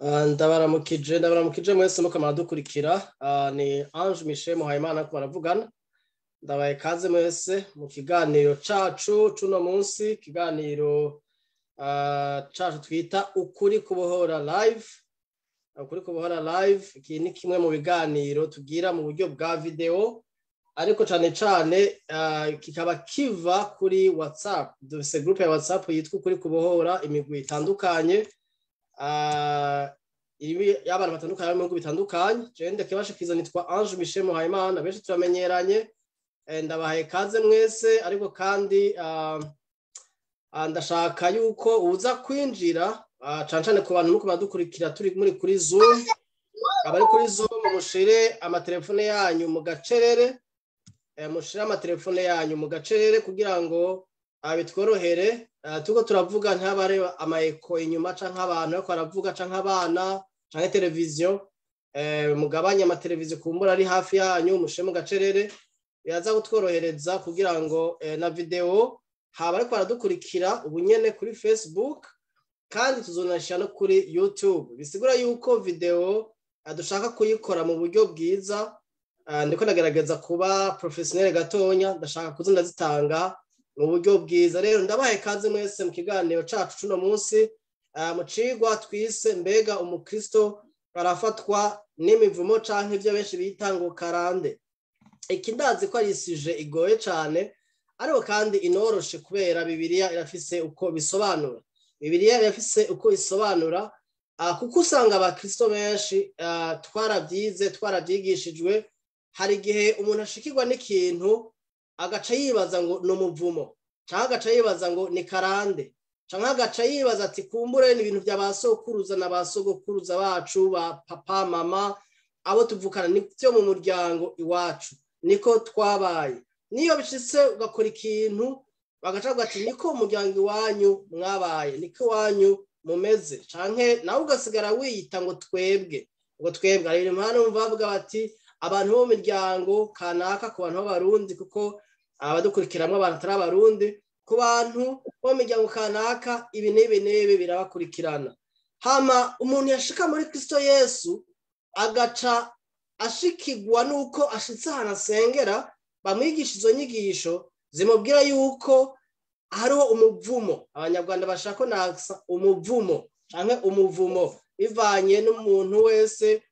Ndabaramukije mwese muko muradukurikira. Ni Ange Michel Muhayimana ko baravugana. Ndabaye kaze mwese mu kiganiro cacu cuno munsi, kiganiro cacu twita Ukuri Kubohora Live. Ukuri Kubohora Live iki ni kimwe mu biganiro tugira mu buryo bwa video, ariko cane cane kikaba kiva kuri WhatsApp. Dufise groupe ya WhatsApp yitwa Ukuri Kubohora, imigwi itandukanye y'abantu batandukanye mu bihugu bitandukanye. Jewe ndakibashikiza nitwa Ange Michel Muhayimana, benshi turamenyeranye. Ndabahaye kaze mwese, ariko kandi ndashaka yuko uza kwinjira, cane cane ku bantu muko badukurikira turi muri kuri Zoom. Abari kuri Zoom mushire amatelefone yanyu mu gacerere, mushire amatelefone yanyu mu gacerere kugira ngo bitworohere. Tuko turavuga ntabare amaeko inyuma canke abantu bariko baravuga canke abana canke televiziyo. Mugabanye amateleviziyo kumbura ari hafi yanyu, mushire mu gacerere, biraza kutworohereza kugira ngo na video haba ariko baradukurikira ubu nyene kuri Facebook, kandi tuzonashira no kuri YouTube. Bisigura yuko video dushaka kuyikora mu buryo bwiza. Ndiko ndagerageza kuba professionnel gatonya, ndashaka kuza ndazitanga mu buryo bwiza. Rero ndabahaye kaze mwese mu kiganiro cacu cuno munsi, mu cigwa twise mbega umukristo arafatwa n'imivumo canke ivyo benshi bita ngo karande. Iki ndazi ko ari isije igoye cane, ariko kandi inoroshe kubera Bibiliya irafise uko bisobanura. Bibiliya irafise uko isobanura, kuko usanga abakristo benshi twarabyize, twarabyigishijwe. Hari igihe umuntu ashikirwa n'ikintu agaca yibaza ngo ni umuvumo, canke agaca yibaza ngo ni karande, canke agaca yibaza ati kumbure ni ibintu vya ba sokuruza na ba sogokuruza bacu, ba papa mama, abo tuvukana, ni vyo mu muryango iwacu, niko twabaye. Niyo bishitse ugakora ikintu bagaca bavuga ati niko umuryango iwanyu mwabaye, niko iwanyu mumeze, canke nawe ugasigara wiyita ngo twebwe, ngo twebwe. Hari ibintu hano bumva bavuga bati abantu bo mu miryango kanaka, ku bantu b'abarundi, kuko abadukurikiramwo abantu atari abarundi, ku bantu bo mu miryango kanaka ibi n'ibi n'ibi birabakurikirana. Hama umuntu yashika muri Kristo Yesu agaca ashikirwa nuko ashitse ahantu asengera, bamwigisha izo nyigisho zimubwira yuko hariho umuvumo. Abanyarwanda bashaka nasa umuvumo canke umuvumo bivanye n'umuntu wese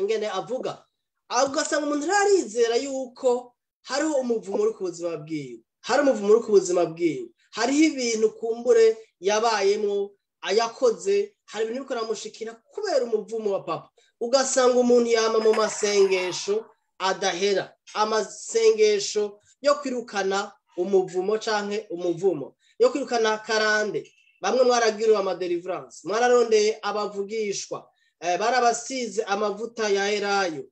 ingene avuga. Ugasanga umuntu arizera yuko hariho umuvumo uri ku buzima bwiwe, hari umuvumo uri ku buzima bwiwe, hariho ibintu kumbure yabayemwo ayakoze, hari ibintu biriko biramushikira kubera umuvumo wa papa. Ugasanga umuntu yama mu masengesho adahera, amasengesho yo kwirukana umuvumo canke umuvumo, yo kwirukana karande. Bamwe mwaragiriwe ama deliverance, mwararondeye abavugishwa, barabasize amavuta ya elayo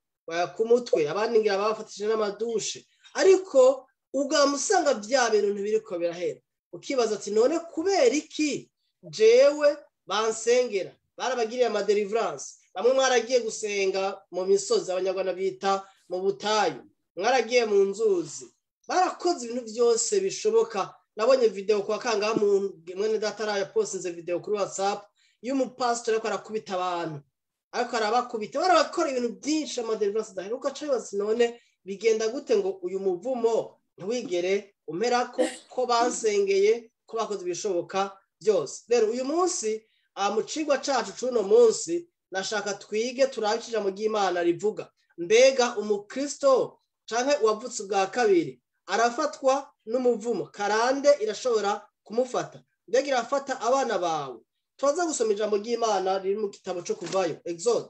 ku mutwe, abandi ngira babafatishije n'amadushe, ariko ugamusanga vya bintu ntibiriko birahera. Ukibaza ati none kubera iki jewe bansengera? Barabagiriye ama deliverance, bamwe mwaragiye gusenga mu misozi, abanyarwanda bita mu butayu, mwaragiye mu nzuzi, barakoze ibintu byose bishoboka. Nabonye video kwa kangaha mwene data arapostinze video kuri WhatsApp y'umupastor ariko arakubita abantu, ariko arabakubita, barabakora ibintu byinshi, ama deliverance adahera. Ugaca wibaza none bigenda gute ngo uyu muvumo ntiwigere umperako, ko bansengeye, ko bakoze ibishoboka byose. Rero uyu munsi, mu cigwa cacu c'uno munsi, nashaka twige turabe ijambo ry'Imana rivuga. Mbega umukristo canke uwavutse ubwa kabiri arafatwa n'umuvumo? Karande irashobora kumufata. Mbega irafata abana bawe? Turaza gusoma ijambo ry'Imana riri mu gitabo co Kuvayo, Exode.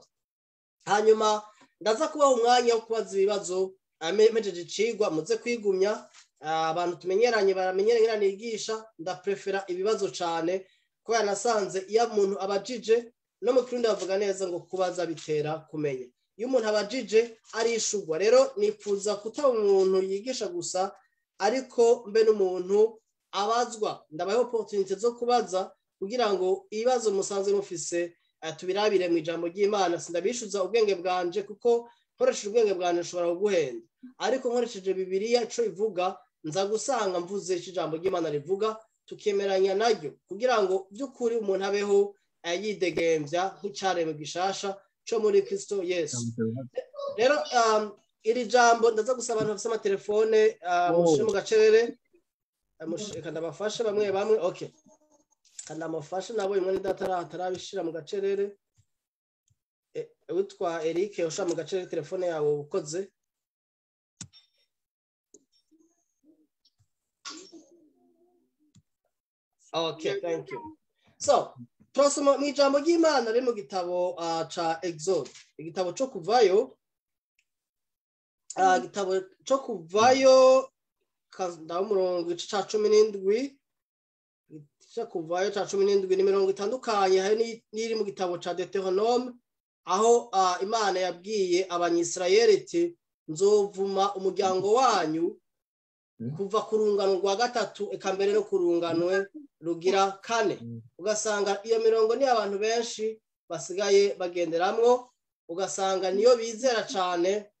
Hanyuma ndaza kubaha umwanya wo kubaza ibibazo, mpejeje icigwa, muze kwigumya. Abantu tumenyeranye baramenyeranye ingene nigisha, ndaprefera ibibazo cane kubera nasanze iyo umuntu abajije, no mu Kirundi bavuga neza ngo kubaza bitera kumenya. Iyo umuntu abajije arishurwa. Rero nifuza kutaba umuntu yigisha gusa, ariko mbe n'umuntu abazwa. Ndabaha opportunité zo kubaza kugira ngo ibibazo musanzwe mufise tubirabire mu ijambo ry'Imana. Sindabishuza ubwenge bwanje, kuko nkoresheje ubwenge bwanje nshobora kuguhenda, ariko nkoresheje Bibiliya ico ivuga, nza gusanga mvuze ico ijambo ry'Imana rivuga, tukemeranya naryo kugira ngo by'ukuri umuntu abeho yidegembya nk'icaremwe gishasha cyo muri Kristo Yesu. Rero iri jambo ndaza gusaba abantu bafite amatelefone mushire mu gacerere, reka ndabafashe bamwe bamwe. Okay, kandi amufashe nabo imwe atarabishira mu gacerere. Witwa Eric ushira mu gacerere telefone yawe ukoze. Okay, thank you. So turasoma mu ijambo ry'Imana riri mu gitabo ca Exode, igitabo cyo kuvayo, igitabo cyo kuvayo umurongo igice ca 17, igice kuvayo ca 17 ni mirongo itandukanye. Hari n'iri mu gitabo ca Deuteronome aho Imana yabwiye Abanyisirayeli iti nzovuma umuryango wanyu kuva ku rungano rwa gatatu eka mbere no ku rungano rugira kane. Ugasanga iyo mirongo ni abantu benshi basigaye bagenderamwo, ugasanga niyo bizera cyane,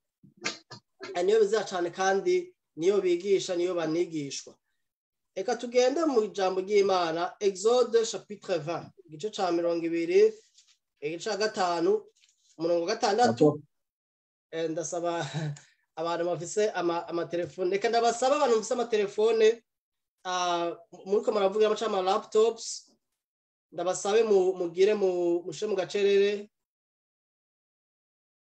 niyo bizera cyane kandi niyo bigisha, niyo banigishwa. Eka tugende mu ijambo ry'Imana, Exode chapitre 20, igice ca 20, igice ca 5, umurongo wa 6. Ndasaba abantu bafise amatelefone, reka ndabasaba abantu bafise amatelefone muriko muravugira amaca ama laptops, ndabasabe mugire mushe mu gacerere,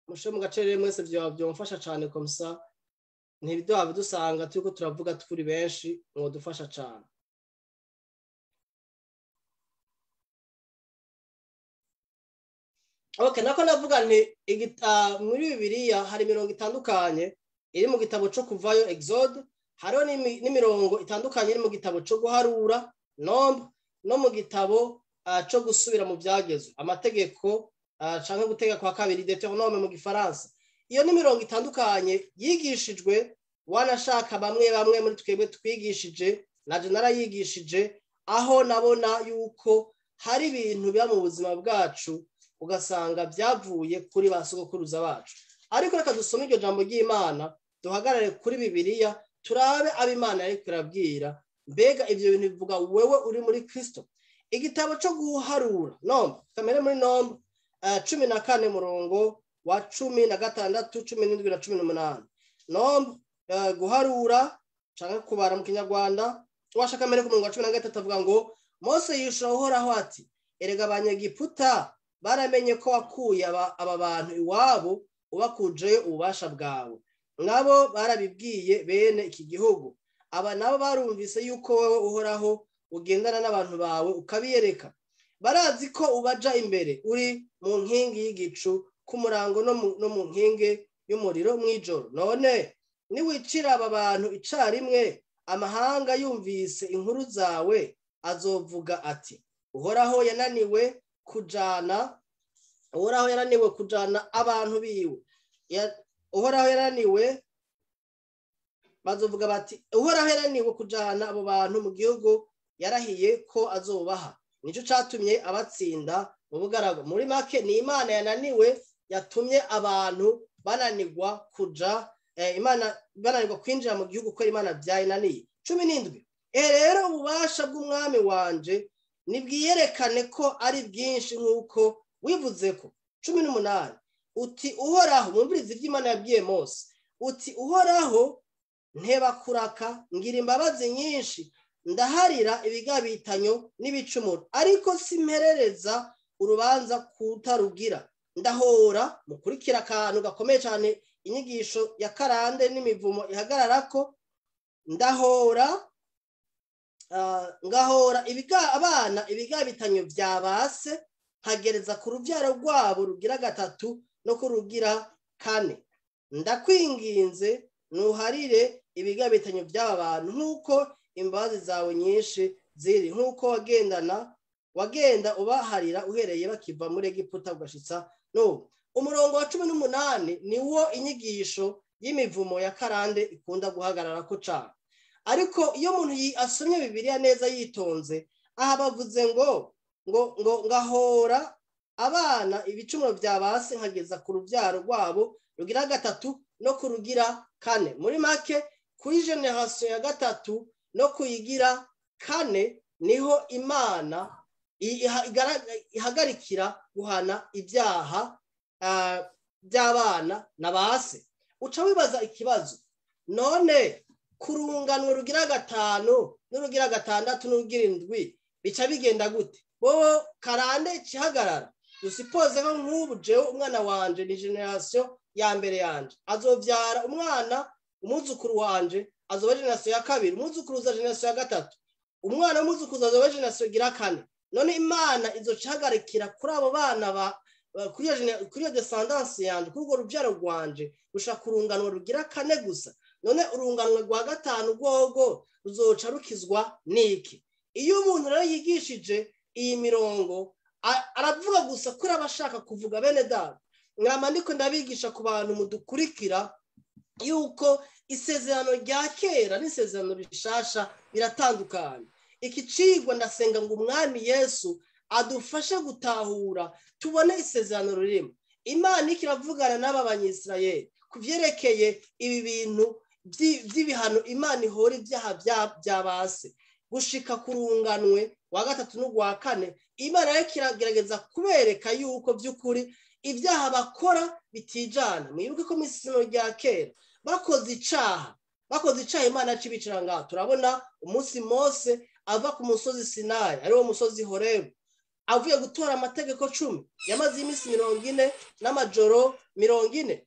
mushe mu gacerere mwese, byomfasha cyane komsa ntibiduha bidusanga turiko turavuga turi benshi, mwodufasha cyane. Okay, nako navuga nti muri Bibiliya hari imirongo itandukanye iri mu gitabo cyo kuvayo Exode, hariho n'imirongo itandukanye iri mu gitabo cyo guharura Nombre, no mu gitabo cyo gusubira mu byagezwe amategeko canke gutega kwa kabiri Deuteronome mu Gifaransa. Iyo ni mirongo itandukanye yigishijwe, wanashaka bamwe bamwe muri twebwe twigishije, naje narayigishije, aho nabona yuko hari ibintu biba mu buzima bwacu ugasanga byavuye kuri ba sogokuruza bacu. Ariko reka dusome iryo jambo ry'Imana, duhagarare kuri Bibiliya, turabe abo Imana yariko irabwira. Mbega ivyo bintu bivuga wewe uri muri Kristo. Igitabo cyo guharura Nombre, kamere muri Nombre 14 murongo wa 16, 17 na 18. Nombre guharura canke kubara mu Kinyarwanda, washaka mbere ku murongo wa 13 avuga ngo Mose yishura Uhoraho ati erega Abanyegiputa baramenye ko wakuye aba bantu iwabo ubakujeyo ububasha bwawe, nabo barabibwiye bene iki gihugu. Aba nabo barumvise yuko wewe Uhoraho ugendana n'abantu bawe ukabiyereka, barazi ko ubaja imbere uri mu nkingi y'igicu ku murango no mu nkingi y'umuriro mw'ijoro. None niwicira aba bantu icarimwe, amahanga yumvise inkuru zawe azovuga ati Uhoraho yananiwe kujana, Uhoraho yananiwe kujana abantu biwe. Uhoraho yananiwe, bazovuga bati Uhoraho yananiwe kujana abo bantu mu gihugu yarahiye ko azobaha, nico catumye abatsinda mu bugaragu. Muri make ni Imana yananiwe yatumye abantu bananirwa kuja, Imana bananirwa kwinjira mu gihugu ko Imana byayinaniye. 17 rero ububasha bw'umwami wanje nibwiyerekane ko ari bwinshi nk'uko wivuze ko. 18 uti Uhoraho, mwumvirize iby'Imana yabwiye Mose, uti Uhoraho nteba kuraka, ngira imbabazi nyinshi, ndaharira ibigabitanyo n'ibicumuro, ariko simperereza urubanza kutarugira. Ndahora mukurikira akantu gakomeye cyane, inyigisho ya karande n'imivumo ihagararako. Ndahora ngahora abana ibigabitanyo byabase, nkagereza ku rubyaro rwabo rugira gatatu no ku rugira kane. Ndakwinginze nuharire ibigabitanyo by'aba bantu nk'uko imbabazi zawe nyinshi ziri, nk'uko wagenda ubaharira uhereye bakiva muri Egiputa ugashitsa n'ubu. Umurongo wa 18 niwo inyigisho y'imivumo ya karande ikunda guhagarara ko cane. Ariko iyo umuntu asomye Bibiliya neza yitonze, aha bavuze ngo ngo ngo ngahora abana ibicumuro byabase nkageza ku rubyaro rwabo rugira gatatu no kurugira kane. Muri make kuri generation ya gatatu no kuyigira kane niho Imana ihagarikira guhana ibyaha by'abana na base. Uca wibaza ikibazo, none kurunganwe rugira gatanu n'urugira gatandatu n'urugira indwi bica bigenda gute? Bo karande ikihagarara. Dusipoze ko nk'ubu jewe umwana wanje ni generation ya mbere yanje, azovyara umwana, umuzukuru wanje azoba generation ya kabiri, umuzukuruza generation ya gatatu, umwana w'umuzukuruza azoba generation gira kane. None Imana izocahagarikira kuri abo bana ba kuri iyo descendance yanje, kuri urwo rubyaro rwanje rushaka kurunganwa rugira kane gusa. None urunganwe rwa gatanu rwogo ruzoca rukizwa niki? Iyo umuntu rero yigishije iyi mirongo aravuga gusa kuri abashaka kuvuga. Bene data, mwama ndiko ndabigisha ku bantu mudukurikira yuko isezerano rya kera n'isezerano rishasha biratandukanye. Iki cigwa ndasenga ngo Umwami Yesu adufashe gutahura, tubone isezerano ririmo. Imana ikiravugana n'aba Banyisirayeli kuvyerekeye ibi bintu by'ibihano Imana ihora ibyaha byabase gushika kurunganwe wa gatatu n'ugwa kane. Imana rero kiragerageza kubereka yuko by'ukuri ibyaha bakora bitijana. Mwibuke ko mu isezerano rya kera bakoze icaha Imana cibicara ngaho. Turabona umunsi Mose ava ku musozi Sinayi, ariwo musozi Horebu, avuye gutora amategeko 10, yamaze iminsi 40 n'amajoro 40.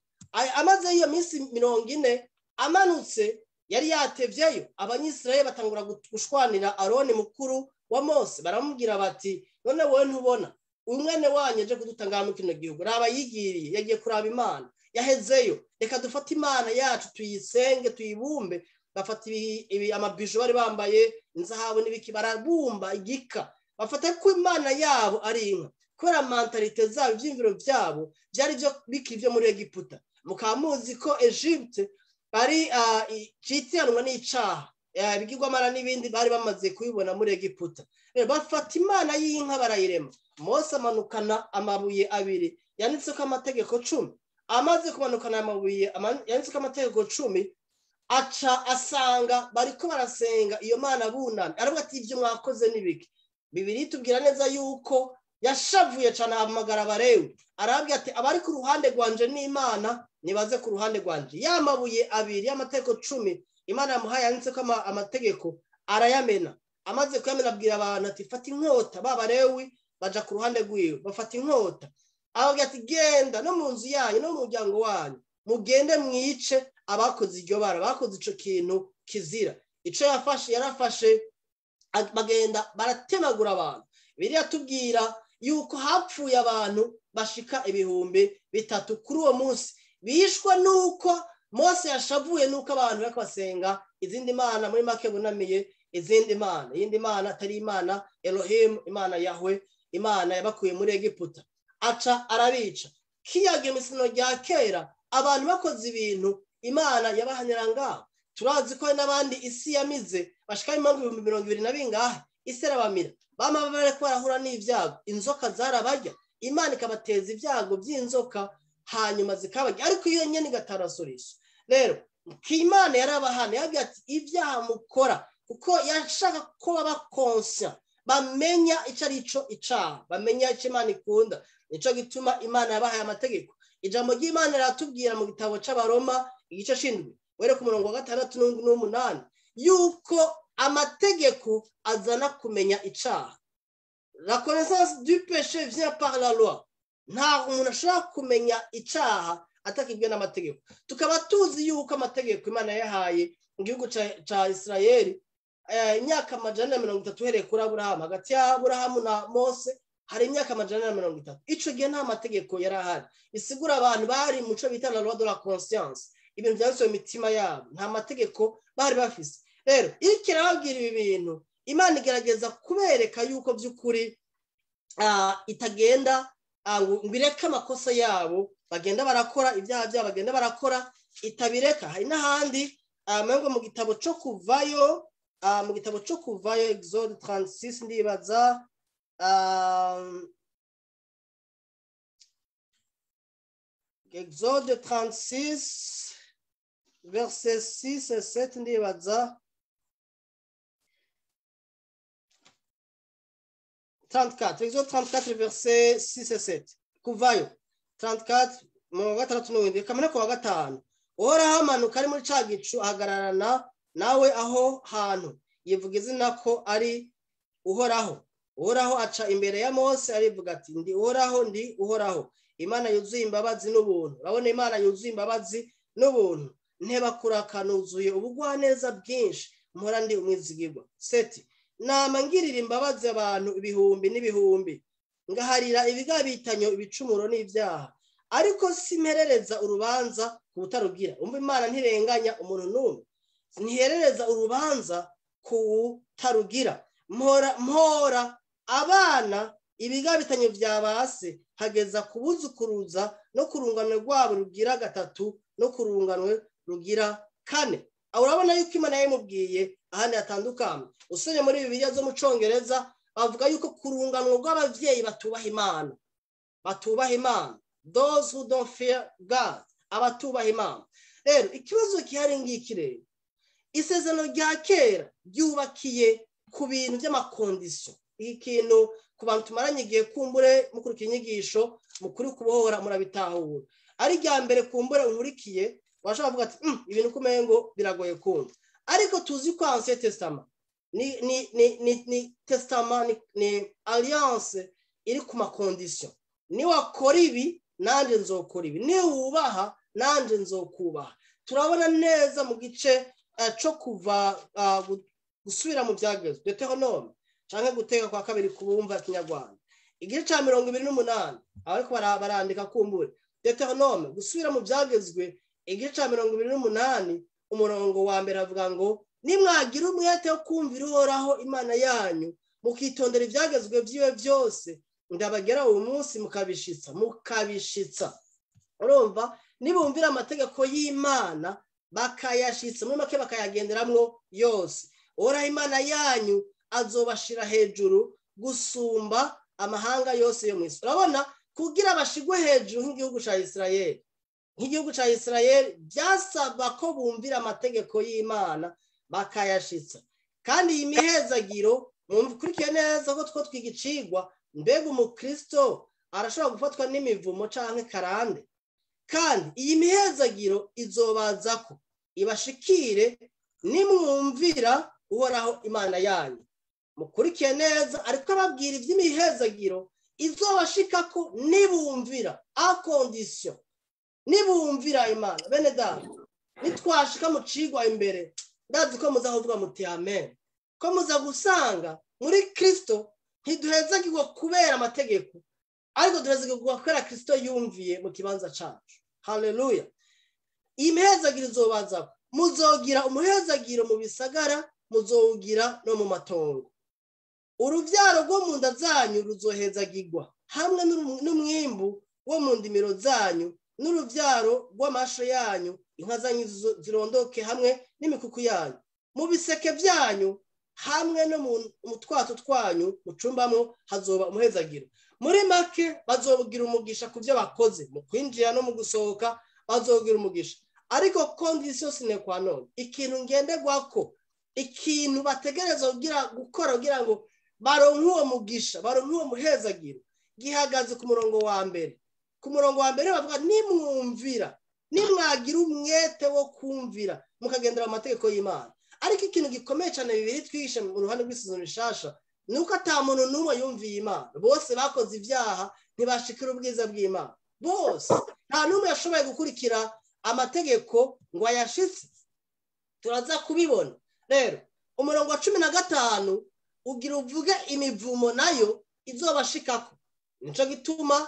Amaze iyo minsi 40 amanutse, yari yatevyeyo. Abanyisirayeli batangura gushwanira Aroni mukuru wa Mose, baramubwira bati none wowe ntubona uyu mwene wanyu aje kudutanga mu kino gihugu? Raba yigiriye, yagiye kuraba Imana, yahezeyo, reka dufate Imana yacu tuyisenge tuyibumbe. Bafata amabijo bari bambaye inzahabu n'ibiki, barabumba igika, bafata ko Imana yabo ari inka. Kubera mentalite zabo, ivyiyumviro byabo byari byo bikiri byo muri Egiputa. Mukaba muzi ko Egypte bari citiranwa n'icaha, ibigirwamana n'ibindi bari bamaze kubibona muri Egiputa. Bafata Imana y'inka barayirema. Mose amanukana amabuye abiri yanditseko amategeko 10. Amaze kumanukana amabuye yanditseko amategeko 10, aca asanga bariko barasenga iyo mana bunamye. Aravuga ati ibyo mwakoze nibiki? Bibiri tubwira neza yuko yashavuye cyane, ahamagara Abalewi, arabwira ati abari ku ruhande rwanje n'Imana nibaze ku ruhande rwanje. Ya mabuye abiri y'amategeko 10 Imana yamuhaye yanditseko amategeko arayamena. Amaze kuyamena abwira abantu ati fata inkota. Ba Balewi baja ku ruhande rwiwe bafata inkota. Ababwira ati genda no mu nzu yanyu no mu muryango wanyu, mugende mwice abakoze iryo bara, bakoze ico kintu kizira. Ico yafashe yarafashe, bagenda baratemagura abantu. Biriya tubwira yuko hapfuye abantu bashika 3000 kuri uwo munsi, bishwa nuko Mose yashavuye nuko abantu bariko basenga izindi mana, muri make bunamiye izindi mana, iyindi mana atari Imana Elohim, Imana Yahwe, Imana yabakuye muri Egiputa. Aca arabica. Kiyagiye mu isezerano rya kera abantu bakoze ibintu Imana yabahanira ngaho. Turazi ko n'abandi isi yamize bashika impamvu 20,000 na bingahe, isi irabamira. Bama bariko barahura n'ibyago, inzoka zarabarya, Imana ikabateza ibyago by'inzoka hanyuma zikabarya, ariko iyo nyene igatarasorisha. Rero Imana yarabahana, yababwiye ati ibyaha mukora, kuko yashaka ko baba conscient, bamenya ico ari cyo icaha, bamenya ico Imana ikunda. Nico gituma Imana yabahaye amategeko. Ijambo ry'Imana riratubwira mu gitabo c'Abaroma igice c'indwi were ku murongo wa 6 n'umunani yuko amategeko azana kumenya icaha. La connaissance du péché vient par la loi. Nta umuntu ashobora kumenya icaha atakibwe n'amategeko. Tukaba tuzi yuko amategeko Imana yahaye mu gihugu ca Isirayeli imyaka 430 uhereye kuri Aburahamu, hagati ya Aburahamu na Mose hari imyaka 430. Ico gihe nta mategeko yari ahari. Bisigura abantu bari mu co bita la loi de la conscience, ibintu byanditswe mu mitima yabo, nta mategeko bari bafise. Rero iyo kirababwira ibi bintu, Imana igerageza kubereka yuko by'ukuri itagenda ngo ireke amakosa yabo, bagenda barakora ibyaha byabo, bagenda barakora itabireka. Hari n'ahandi mu gitabo cyo kuvayo, mu gitabo cyo kuvayo Exode 36 ndibaza, Exode 36 verset 6 et 7 ndibaza. 34, Exode 34 verset 6 et 7. Kuvayo 34 mu wa gatandatu n'uwindwi, kamena ku wa gatanu. Uhoraho amanuka ari muri ca gicu, ahagararana nawe aho hantu, yivuga izina ko ari Uhoraho. Uhoraho aca imbere ya Mose arivuga ati: "Ndi Uhoraho, ndi Uhoraho, Imana yuzuye imbabazi n'ubuntu." Urabona, Imana yuzuye imbabazi n'ubuntu, nteba kuraka, nuzuye ubugwaneza bwinshi, mpora ndi umwizigirwa. 7, nama ngirira imbabazi abantu ibihumbi n'ibihumbi, ngaharira ibigabitanyo, ibicumuro n'ibyaha, ariko simperereza urubanza ku butarugira. Umva, Imana ntirenganya umuntu n'umwe, ntiherereza urubanza ku butarugira. Mpora mpora abana ibigabitanyo bya base hageza kubuzukuruza no kurunganwe rwabo rugira gatatu no kurunganwe rugira kane. Aho urabona yuko Imana yabimubwiye ahandi hatandukanye. Usomye muri Bibiliya zo mu Congereza, bavuga yuko kurunganwa rw'abavyeyi batubaha Imana, batubaha Imana, those who don't fear God, abatubaha Imana. Rero ikibazo gihari ngiki: rero isezerano rya kera ryubakiye ku bintu by'ama conditions. Iki kintu, ku bantu tumaranye igihe, kumbure mukurikira inyigisho mukuri kubohora, murabitahura. Ari irya mbere kumbure unkurikiye, washobora kuvuga ati: "Ibintu kumengo biragoye kumva." Ariko tuzi ko Ancien Testament ni testament, ni alliance iri ku ma conditions: niwakora ibi, nanjye nzokora ibi; niwubaha, nanjye nzokubaha. Turabona neza mu gice cyo kuva gusubira mu byagezwe, Deutéronome, canke guteka kwa kabiri kubumva Kinyarwanda, igice ca 28. Abariko barandika kumbure, Deutéronome, gusubira mu byagezwe, igice ca 28, umurongo wa mbere, avuga ngo: "Nimwagira umwete wo kumvira Uhoraho Imana yanyu, mukitondera ibyagezwe byiwe byose ndabagera uyu munsi, mukabishitsa." Urumva, nibumvira amategeko y'Imana bakayashitsa, muri make bakayagenderamwo yose, Uhoraho Imana yanyu azobashira hejuru gusumba amahanga yose yo mu isi. Urabona, kugira bashigwe hejuru nk'igihugu ca Isirayeli, byasaba ko bumvira amategeko y'Imana bakayashitsa. Kandi iyi mihezagiro, mumukurikiye neza ko two twiga icigwa: mbega umukristo arashobora gufatwa n'imivumo canke karande? Kandi iyi mihezagiro izobaza ko ibashikire nimwumvira Uhoraho Imana yanyu. Mukurikiye neza, ariko ababwira iby'imihezagiro izobashikako nibumvira, à condition nibumvira Imana. Bene data, nitwashika mu cigwa imbere, ndazi ko muza kuvuga muti "Amen", ko muza gusanga muri Kristo ntiduhezagirwa kubera amategeko, ariko duhezagirwa kubera Kristo yumviye mu kibanza cacu. Haleluya! Iyi mihezagiro izobaza: muzogira umuhezagiro mu bisagara, muzowugira no mu matongo. Urubyaro rwo mu nda zanyu ruzohezagirwa, hamwe n'umwimbu wo mu ndimiro zanyu, n'urubyaro rw'amasho yanyu, inka zanyu zirondoke hamwe n'imikuku yanyu. Mu biseke byanyu hamwe no mu twato twanyu mucumbamo hazoba umuhezagiro. Muri make, bazogira umugisha ku byo bakoze, mu kwinjira no mu gusohoka bazogira umugisha. Ariko condition sine qua non, ikintu ngenderwako, ikintu bategereza kugira gukora kugira ngo baronke uwo mugisha, baronke uwo muhezagiro, gihagaze ku murongo wa mbere. Ku murongo wa mbere bavuga: nimwumvira, nimwagira umwete wo kumvira, mukagendera mu mategeko y'Imana. Ariko ikintu gikomeye cyane bibiri twigisha mu ruhande rw'isezerano rishasha ni uko ata muntu n'umwe yumviye Imana. Bose bakoze ibyaha, ntibashikira ubwiza bw'Imana. Bose, nta n'umwe yashoboye gukurikira amategeko ngo ayashitse. Turaza kubibona. Rero umurongo wa 15 ugira uvuge imivumo nayo izobashikako. Nico gituma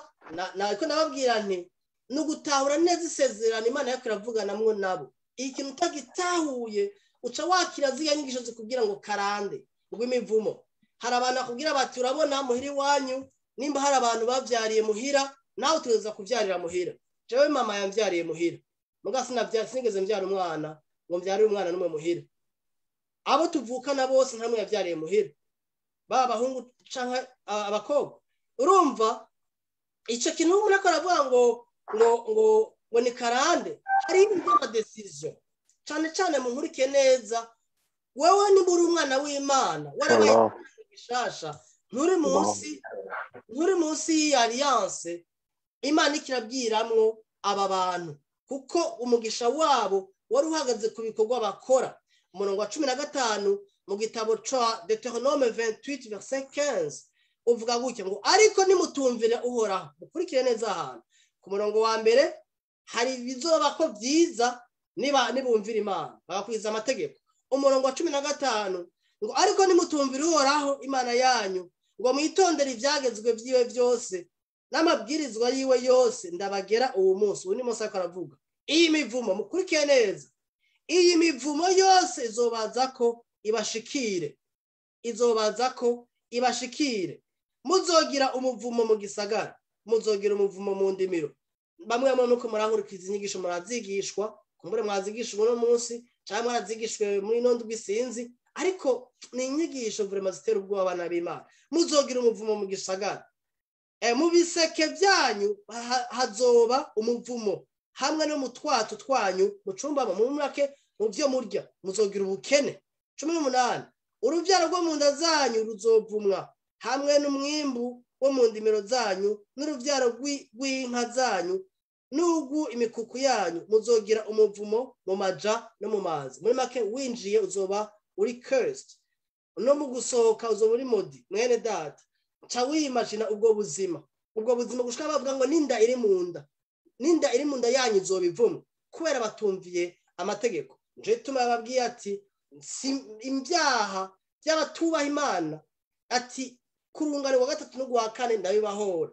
nariko nababwira nti ni ugutahura neza isezerano Imana yariko iravuganamwo nabo. Ikintu utagitahuye, uca wakira ziriya nyigisho zikubwira ngo karande, ngo imivumo. Hari abantu bakubwira bati: "Urabona muhira iwanyu, nimba hari abantu bavyariye muhira, nawe utegereza kuvyarira muhira." Jewe mama yamvyariye muhira, muga sinigeze mvyara umwana ngo mvyarire umwana n'umwe muhira. Abo tuvukana bose nta n'umwe yavyariye muhira, baba abahungu canke abakobwa. Urumva, ico kintu umuntu ariko aravuga ngo ni karande, hari ibintu by'ama décisions cane cane. Munkurikiye neza, wewe nimba uri umwana w'Imana, warabaye Hello. gishasha, Nturi munsi y'iyi alliance Imana ikirabwiramwo aba bantu, kuko umugisha wabo wari uhagaze ku bikorwa bakora. Umurongo wa 15 mu gitabo ca Deutéronome 28 verset 15 uvuga gutya ngo: "Ariko nimutumvire Uhoraho." Mukurikire neza ahantu ku murongo wa mbere, hari ibizoba ko byiza niba nibumvira Imana, bagakwiza amategeko. Umurongo wa 15 ngo: "Ariko nimutumvire Uhoraho Imana yanyu, ngo mwitondere ibyagezwe byiwe byose n'amabwirizwa yiwe yose ndabagera uwo munsi." Ubu ni Mose ariko aravuga. "Iyi mivumo," mukurikiye neza, "iyi mivumo yose izobaza ko ibashikire, izobaza ko ibashikire. Muzogira umuvumo mu gisagara, muzogira umuvumo mu ndimiro." Bamwe bamwe nuko murahurikiza inyigisho, murazigishwa, kumbure mwazigishwa uno munsi cyangwa mwarazigishwe muri ino ndwi, sinzi, ariko ni inyigisho vraiment zitera ubwoba abana b'Imana. Muzogira umuvumo mu gisagara, mu biseke byanyu hazoba umuvumo, hamwe no mu twato twanyu mucumbamo, mu make mu byo murya muzogira ubukene. 18: "Urubyaro rwo mu nda zanyu ruzovumwa, hamwe n'umwimbu wo mu ndimiro zanyu, n'urubyaro rw'inka zanyu, n'ubwo imikuku yanyu. Muzogira umuvumo mu maja no mu mazi." Muri make, winjiye uzoba uri cursed, no mu gusohoka uzoba uri maudit. Mwene data, nca wimagina ubwo buzima gushika bavuga ngo n'inda iri mu nda yanyu izoba ivumwe kubera batumviye amategeko. Nje ituma yababwiye ati si ibyaha by'abatubaha Imana, ati ku rungano rwa gatatu n'urwa kane ndabibahora.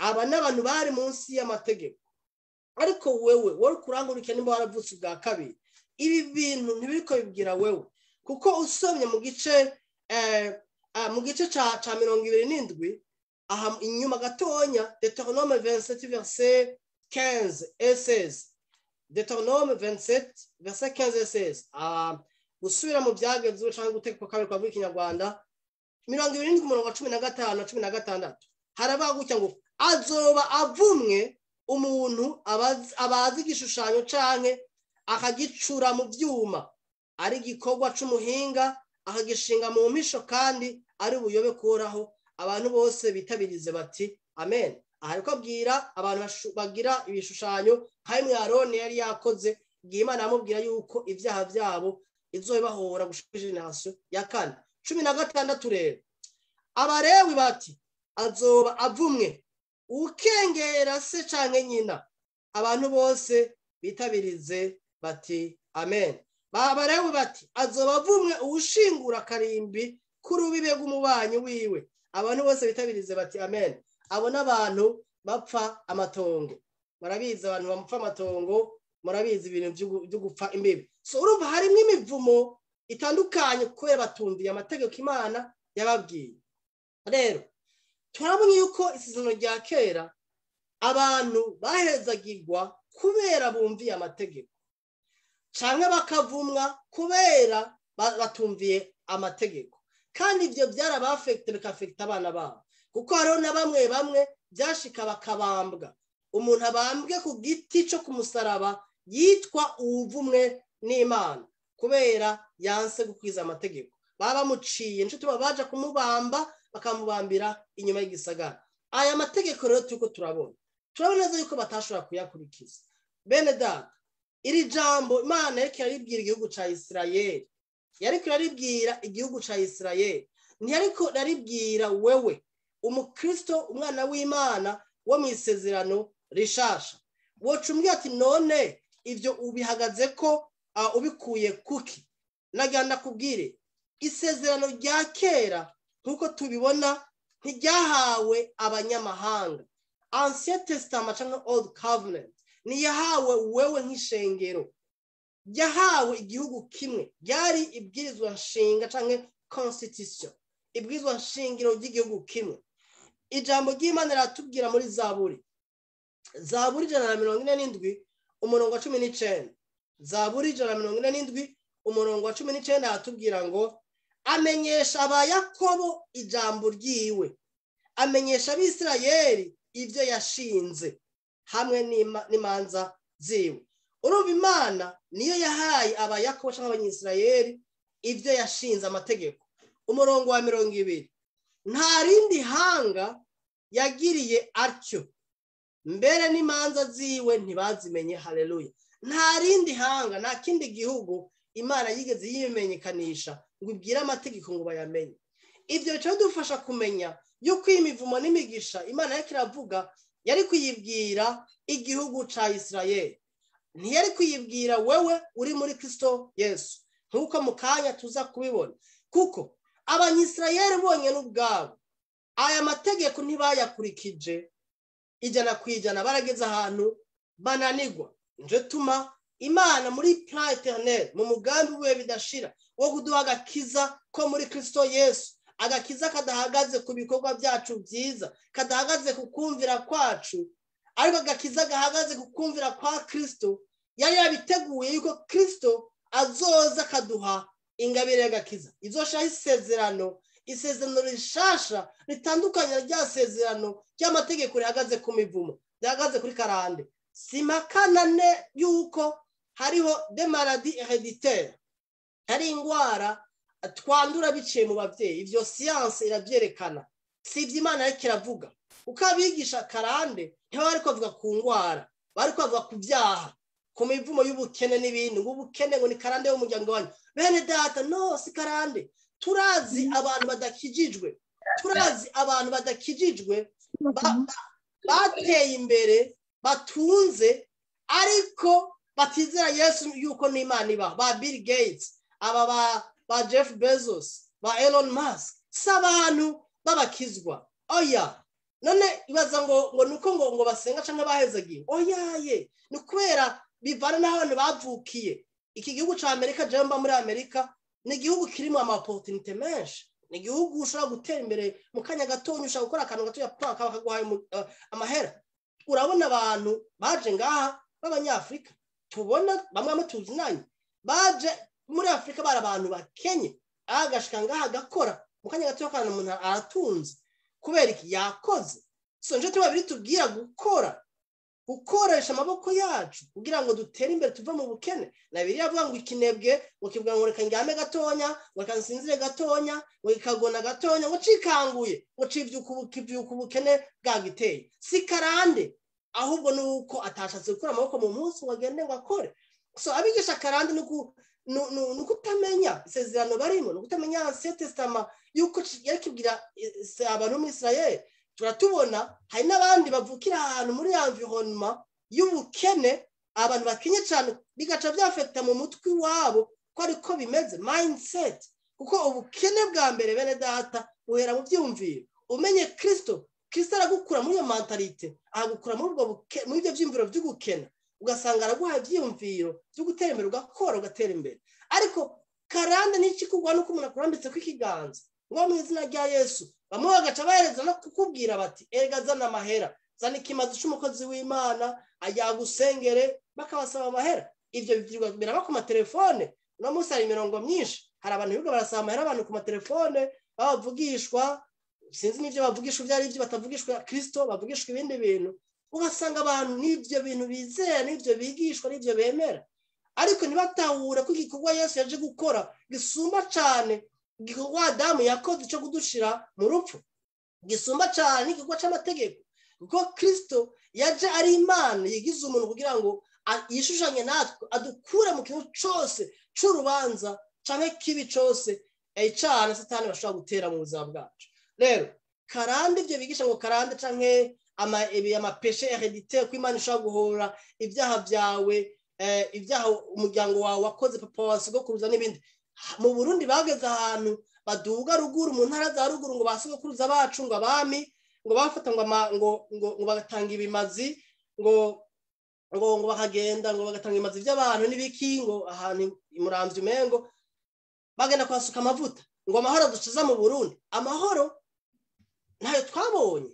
Aba n'abantu bari munsi y'amategeko, ariko wewe wari kurangurukira nimba waravutse ubwa kabiri, ibi bintu ntibiriko bibwira wewe, kuko usomye mu gice ca 27 aha inyuma gatonya, Deutéronome 27 verset 15 et 16, Deutéronome 27 verset 15 et 16, gusubira mu byagezwe cyangwa gutegekwa kabiri kwa Ikinyarwanda, 27 umurongo wa 15 na 16, haravuga gutya ngo: "Azoba avumwe umuntu abaza igishushanyo canke akagicura mu byuma, ari igikorwa c'umuhinga, akagishinga mu mpisho, kandi ari buyobe kuhoraho. Abantu bose bitabirize bati: 'Amen.'" Aha ariko abwira abantu bagira ibishushanyo nka bimwe Aroni yari yakoze igihe Imana yamubwira yuko ibyaha byabo izobibahora gushika génération ya kane. 16 rero, Abarewi bati: "Azoba avumwe ukengera se canke nyina. Abantu bose bitabirize bati: 'Amen.' Abarewi bati: 'Azoba avumwe uwushingura akarimbi k'urubibe rw'umubanyi wiwe. Abantu bose bitabirize bati: 'Amen.'" Abo n'abantu bapfa amatongo, murabizi. Abantu bapfa amatongo, murabizi ibintu byo gupfa imbibi. So urumva harimo imivumo itandukanye kubera batumviye amategeko Imana yababwiye. Rero turabona yuko isezerano rya kera abantu bahezagirwa kubera bumviye amategeko, canke bakavumwa kubera batumviye amategeko. Kandi ibyo byarabafekite, bikafekita abana babo, kuko hariho na bamwe bamwe byashika bakabambwa. Umuntu abambwe ku giti cyo ku musaraba yitwa uwuvumwe n'Imana kubera yanse gukwiza amategeko. Baba bamuciye inshuti, baba baje kumubamba, bakamubambira inyuma y'igisagara. Aya mategeko rero turiko turabona neza yuko batashobora kuyakurikiza. Bene data, iri jambo Imana yariko iraribwira igihugu ca Isirayeli, yariko iraribwira igihugu ca Isirayeli, ntiyariko iraribwira wewe umukristo, umwana w'Imana wo mu isezerano rishasha. Woca umbwira ati: "None ibyo ubihagaze ko ubikuye kuki?" Nagira ndakubwire, isezerano rya kera nk'uko tubibona ntiryahawe abanyamahanga. Ancien Testament cyangwa Old Covenant ntiyahawe wewe nk'ishengero, yahawe igihugu kimwe. Ryari ibwirizwa nshinga cyangwa constitution, ibwirizwa nshingiro ry'igihugu kimwe. Ijambo ry'Imana riratubwira muri Zaburi 147 umurongo wa 19, Zaburi 147 umurongo wa 19, aratubwira ngo: "Amenyesha Abayakobo ijambo ryiwe, amenyesha Abisirayeli ibyo yashinze hamwe n'imanza ziwe." Urumva, Imana niyo yahaye Abayakobo cyangwa Abanyisirayeli ibyo yashinze, amategeko. Umurongo wa 20. Nta rindi hanga yagiriye atyo, mbere n'imanza ziwe ntibazimenye. Haleluya. Nta rindi hanga, nta kindi gihugu Imana yigeze yimenyekanisha ngo ibwire amategeko ngo bayamenye. Ibyo bica bidufasha kumenya yuko iyi mivumo n'imigisha Imana yariko iravuga yari kuyibwira igihugu ca Isirayeli, ntiyari kuyibwira wewe uri muri Kristo Yesu, nk'uko mu kanya tuza kubibona. Kuko Abanyisirayeli bonyine ubwabo aya mategeko ntibayakurikije 100%, barageze ahantu bananigwa. Nje tuma Imana muri plan éternel, mu mugambi wiwe bidashira wo kuduha agakiza ko muri Kristo Yesu, agakiza kadahagaze ku bikorwa byacu byiza, kadahagaze ku kumvira kwacu, ariko agakiza gahagaze ku kumvira kwa Kristo. Yari yabiteguye yuko Kristo azoza akaduha ingabire y'agakiza izoshaho isezerano, isezerano rishasha ritandukanye rya sezerano ry'amategeko rihagaze ku mivumo, rihagaze kuri karande. Simakanane yuko hariho des maladies héréditaires, hari ingwara twandura biciye mu babyeyi. Ivyo science irabyerekana, si ibyo Imana ariko iravuga. Uko abigisha karande ntibaba bari kubavuga ku ngwara, bari kubavuga ku byaha, ku mivumo y'ubukene n'ibindi, ngo ubukene ngo ni karande y'umuryango wanyu. Bene data, no, si karande. Turazi abantu badakijijwe, turazi abantu badakijijwe bateye imbere, batunze, ariko batizera Yesu yuko n'Imana ibaho. Ba Bill Gates, aba ba Jeff Bezos, ba Elon Musk, si abantu b'abakizwa, oya. None ibaza ngo nuko ngo basenga canke bahezagiye? Oya ye, ni kubera bivana n'aho abantu bavukiye. Iki gihugu ca Amerika, jewe mba muri Amerika, ni igihugu kirimo ama opportunité menshi, ni igihugu ushobora gutera imbere mu kanya gatonya, ushobora gukora akantu gatoya paka bakaguhaye amahera. Urabona abantu baje ngaha b'Abanyafurika, tubona bamwe bamwe tuzinanye, baje muri Afurika bari abantu bakenye, agashika ngaha agakora mu kanya gatoya kandi umuntu aratunze. Kubera iki? Yakoze. So nje tuba biri tubwira gukora, gukoresha amaboko yacu kugira ngo dutere imbere, tuve mu bukene. Na Bibiliya avuga ngo ikinebwe ngo kivuga ngo reka ndyame gatonya, ngo reka nsinzire gatonya, ngo ikagona gatonya, ngo cikanguye, ngo civyuka ubukene bwagiteye. Si karande, ahubwo nuko atashatse gukura amaboko mu munsi ngo agende ngo akore. So abigisha karande ni ukutamenya isezerano barimo, ni ukutamenya Ancien Testament yuko yari kibwira abantu muri Israel. Turatubona hari n'abandi bavukira ahantu muri environnement y'ubukene, abantu bakenye cyane, bigaca byafekta mu mutwe wabo ko ariko bimeze, mindset. Kuko ubukene bwa mbere, bene data, buhera mu byumviro. Umenye Kristo, Kristo aragukura muri iyo mentalité, agukura muri ubwo muri ibyo byumviro by'ugukena, ugasanga araguha ibyiyumviro byo gutera imbere, ugakora ugatera imbere. Ariko karande n'ikikugwa nuko umuntu akurambitse ku ikiganza ngo mu izina rya Yesu, bamwe bagaca bahereza no kukubwira bati erega zana amahera, zana ikimazi c'umukozi w'Imana ayagusengere, bakabasaba amahera. Ivyo biraba ku matelefone. Uno munsi hari imirongo myinshi, hari abantu birirwa barasaba amahera abantu ku matelefone, babavugishwa, sinzi n'ivyo bavugishwa ibyo ari byo, batavugishwa Kristo, bavugishwa ibindi bintu. Ugasanga abantu n'ivyo bintu bizera, n'ivyo bigishwa, n'ivyo bemera, ariko ntibatahure ko igikorwa Yesu yaje gukora gisumba cane igikorwa Adamu yakoze cyo kudushira mu rupfu, gisumba cane n'igikorwa c'amategeko. Kuko Kristo yaje ari Imana yigize umuntu kugira ngo yishushanye natwe, adukure mu kintu cose c'urubanza canke kibi cose icaha na Satani bashobora gutera mu buzima bwacu. Rero karande, ivyo bigisha ngo karande canke ama péché héréditaire, ko Imana ishobora guhora ibyaha byawe, ibyaha umuryango wawe wakoze, papa wawe, sogokuruza n'ibindi. Mu Burundi bageze ahantu baduga ruguru, mu ntara za ruguru, ngo ba sogokuruza bacu, ngo abami, ngo bafata ngo ngo ngo ngo bagatanga ibimazi, ngo bakagenda ngo bagatanga ibimazi by'abantu n'ibiki, ngo ahantu imuramvya umengo bagenda kwasuka amavuta ngo amahoro duciza mu Burundi. Amahoro ntayo twabonye,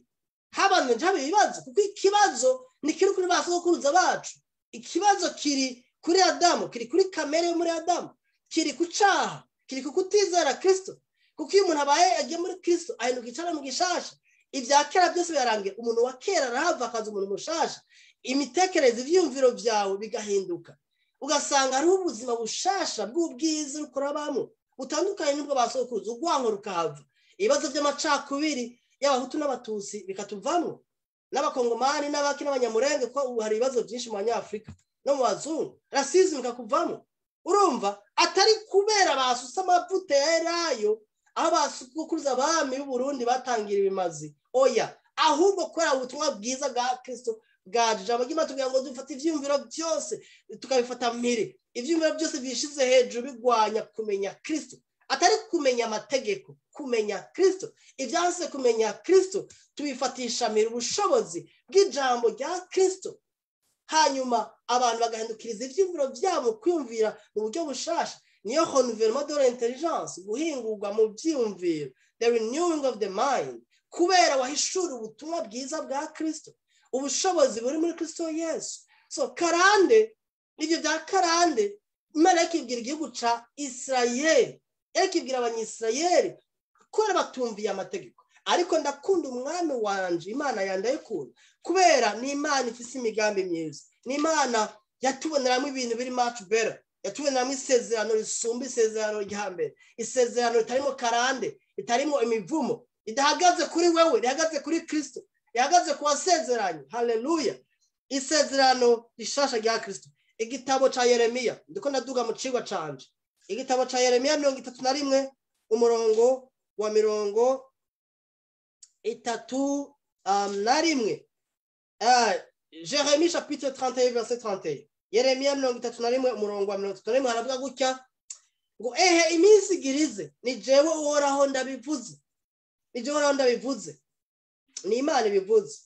habanje haba ibibazo, kuko ikibazo ni kiri kuri ba sogokuruza bacu, ikibazo kiri kuri Adamu, kiri kuri kamere yo muri Adamu, kiri ku caha, kiri ku kutizera Kristo. Kuko iyo umuntu abaye agiye muri Kristo ahinduka icara mu gishasha, ibya kera byose birarangira, umuntu wa kera arahava akaza umuntu mushasha. Imitekerereze, ivyiyumviro byawe bigahinduka, ugasanga hariho ubuzima bushasha bw'ubwiza uriko urabamwo butandukanye n'ubwo ba sokuruza. Urwango rukahava, Ibibazo by'amacakubiri y'abahutu n'abatutsi bikatuvamo, n'abakongomani n'abaki n'abanyamurenge, ko ubu hari ibibazo byinshi mu banyafurika no mu bazungu, racism ikakuvamo. Urumva atari kubera basutse amavuta ya elayo aho basukuruza abami b'u Burundi batangira ibimazi, oya, ahubwo kubera ubutumwa bwiza bwa Kristo bwaje. Ijambo ry'Imana tugira ngo dufate ivyiyumviro byose tukabifata mpiri, ivyiyumviro byose bishize hejuru bigwanya kumenya Kristo, atari kumenya amategeko, kumenya Kristo. Ibyanse kumenya Kristo tubifatisha mpiri ubushobozi bw'ijambo rya Kristo, hanyuma abantu bagahindukiriza ivyiyumviro byabo kwiyumvira mu buryo bushasha. Niyo renouvellement de l'intelligence, guhingurwa mu byiyumviro, the renewing of the mind, kubera wahishura ubutumwa bwiza bwa Kristo, ubushobozi buri muri Kristo Yesu. So karande, ibyo bya karande, Imana yakibwira igihugu ca Israel, yakibwira abanyisirayeli kubera batumviye amategeko. Ariko ndakunda umwami wanje, Imana yandayikunda, kubera ni Imana ifise imigambi myiza, ni Imana yatuboneramo ibintu biri much better, yatuboneramo isezerano risumba isezerano rya mbere, isezerano ritarimo karande, ritarimo imivumo, idahagaze kuri wewe, rihagaze kuri Kristo, rihagaze ku wasezeranye. Haleluya! Isezerano rishasha rya Kristo. Igitabo ca Yeremiya, ndiko ndaduga mu cigwa canje, igitabo ca Yeremiya 31 umurongo wa 31. Jérémie chapitre 31 verset 31. Yeremiya 31 umurongo wa 31 haravuga gutya ngo: ehe, iminsi igirize, ni jewe Uhoraho ndabivuze, ni jewe Uhoraho ndabivuze, ni Imana ibivuze,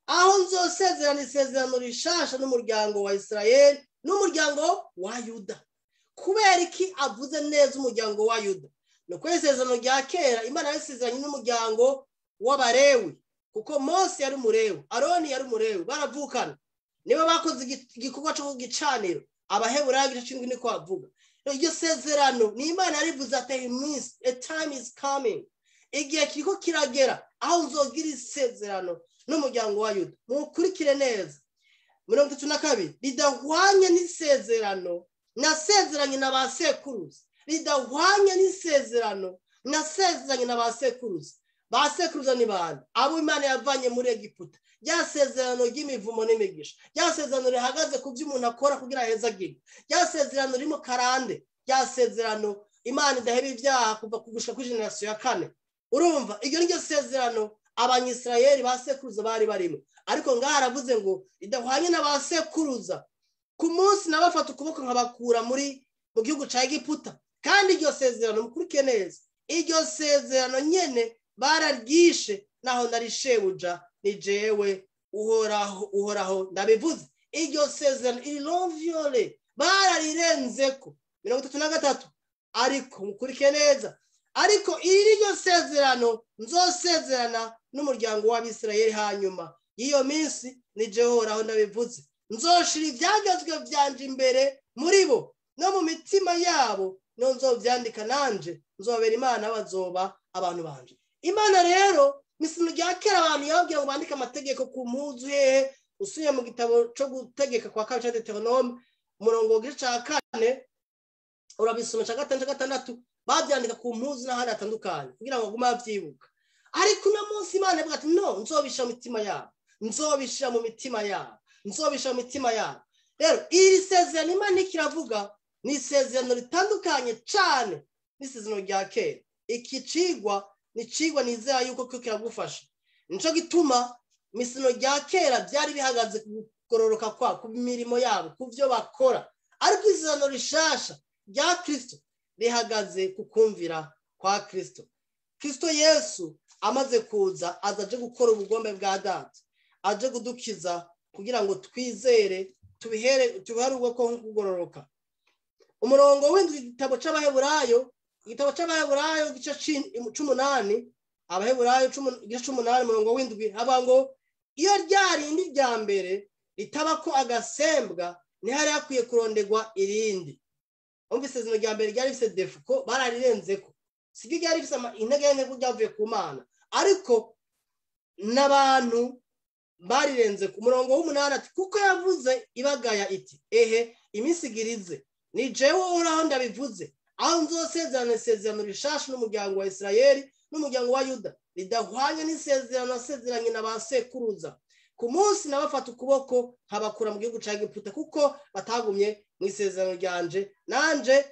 aho nzosezerana isezerano rishasha n'umuryango wa Israel n'umuryango wa Yuda. Kubera iki avuze neza umuryango wa Yuda? Ni uko isezerano rya kera Imana yasezeranye n'umuryango w'Abarewi, kuko Mose yari umurewi, Aroni yari umurewi, baravukana, nibo bakoze igikorwa cyo kugicaniro. Abaheburayo igice 7 niko bavuga. Iryo sezerano ni Imana yarivuze ati iminsi, a time is coming, igihe kiriko kiragera aho nzogira isezerano n'umuryango wa Yuda. Mukurikire neza, 32, ridahwanye n'isezerano nasezeranye na ba sekuruza, ridahwanye n'isezerano nasezeranye na ba sekuruza. Ba sekuruza ni bande? Abo Imana yavanye muri Egiputa. Rya sezerano ry'imivumo n'imigisha, rya sezerano rihagaze ku byo umuntu akora kugira ahezagirwe, rya sezerano ririmo karande, rya sezerano Imana idaheba ibyaha kuva kugushika kuri generasiyo ya 4. Urumva iryo ni ryo sezerano abanyisirayeli ba sekuruza bari barimo. Ariko ngaha aravuze ngo idahwanye na ba sekuruza ku munsi nabafata ukuboko nkabakura muri mu gihugu ca Egiputa. Kandi iryo sezerano, mukurikiye neza, iryo sezerano nyene bararyishe, naho nari shebuja, ni jewe Uhoraho, Uhoraho ndabivuze. Iryo sezerano ils l'ont violé, bararirenzeko. 33, ariko mukurikiye neza, ariko iri ryo sezerano nzosezerana n'umuryango w'Abisirayeli hanyuma y'iyo minsi, ni jewe Uhoraho ndabivuze, nzoshira ibyagezwe byanje imbere muri bo no mu mitima yabo, no nzovyandika, nanje nzobera Imana, bazoba abantu banje. Imana rero misino rya kera abantu yababwira ngo bandike amategeko ku mpuzu hehe. Usuye mu gitabo cyo gutegeka kwa kabiri ca Deuteronome, umurongo w'igice ca 4 urabisoma, ca 5, ca 6, babyandika ku mpuzu n'ahandi hatandukanye kugira ngo bagume bavyibuka. Ariko uno munsi Imana ivuga ati no, nzobishira mu mitima yabo, nzobishira mu mitima yabo, nzobishira mu mitima yabo. Rero iri sezerano Imana ikiravuga ni isezerano ritandukanye cane n'isezerano rya kera. Iki cigwa ni cigwa nizera yuko ko kiragufasha. Nico gituma misino rya kera byari bihagaze ku kugororoka kwa, ku mirimo yabo, ku byo bakora, ariko isezerano rishasha rya Kristo rihagaze ku kumvira kwa Kristo. Kristo Yesu amaze kuza, aza aje gukora ubugombe bwa Data, aje kudukiza kugira ngo twizere, tubihere tubihere ubwoko nk'ukugororoka. Umurongo w'indwi, igitabo c'Abaheburayo, igitabo c'Abaheburayo igice c'umunani, Abaheburayo igice c'umunani umurongo w'indwi, haba ngo iyo rya rindi rya mbere ritaba ko agasembwa, ntihari hakwiye kurondegwa irindi. Umva, isezerano rya mbere ryari rifise défaut ko bararirenzeko, siryo ryari rifise intege nke ko ryavuye ku Mana, ariko n'abantu barirenze. Ku murongo w'umunani ati: kuko yavuze ibagaya iti ehe, iminsi igirize, ni jewe Uhoraho ndabivuze, aho nzosezerana isezerano rishasha n'umuryango wa Isirayeli n'umuryango wa Yuda ridahwanye n'isezerano nasezeranye na ba sekuruza ku munsi nabafata ukuboko nkabakura mu gihugu cya Egiputa, kuko batagumye mu isezerano ryanje, nanje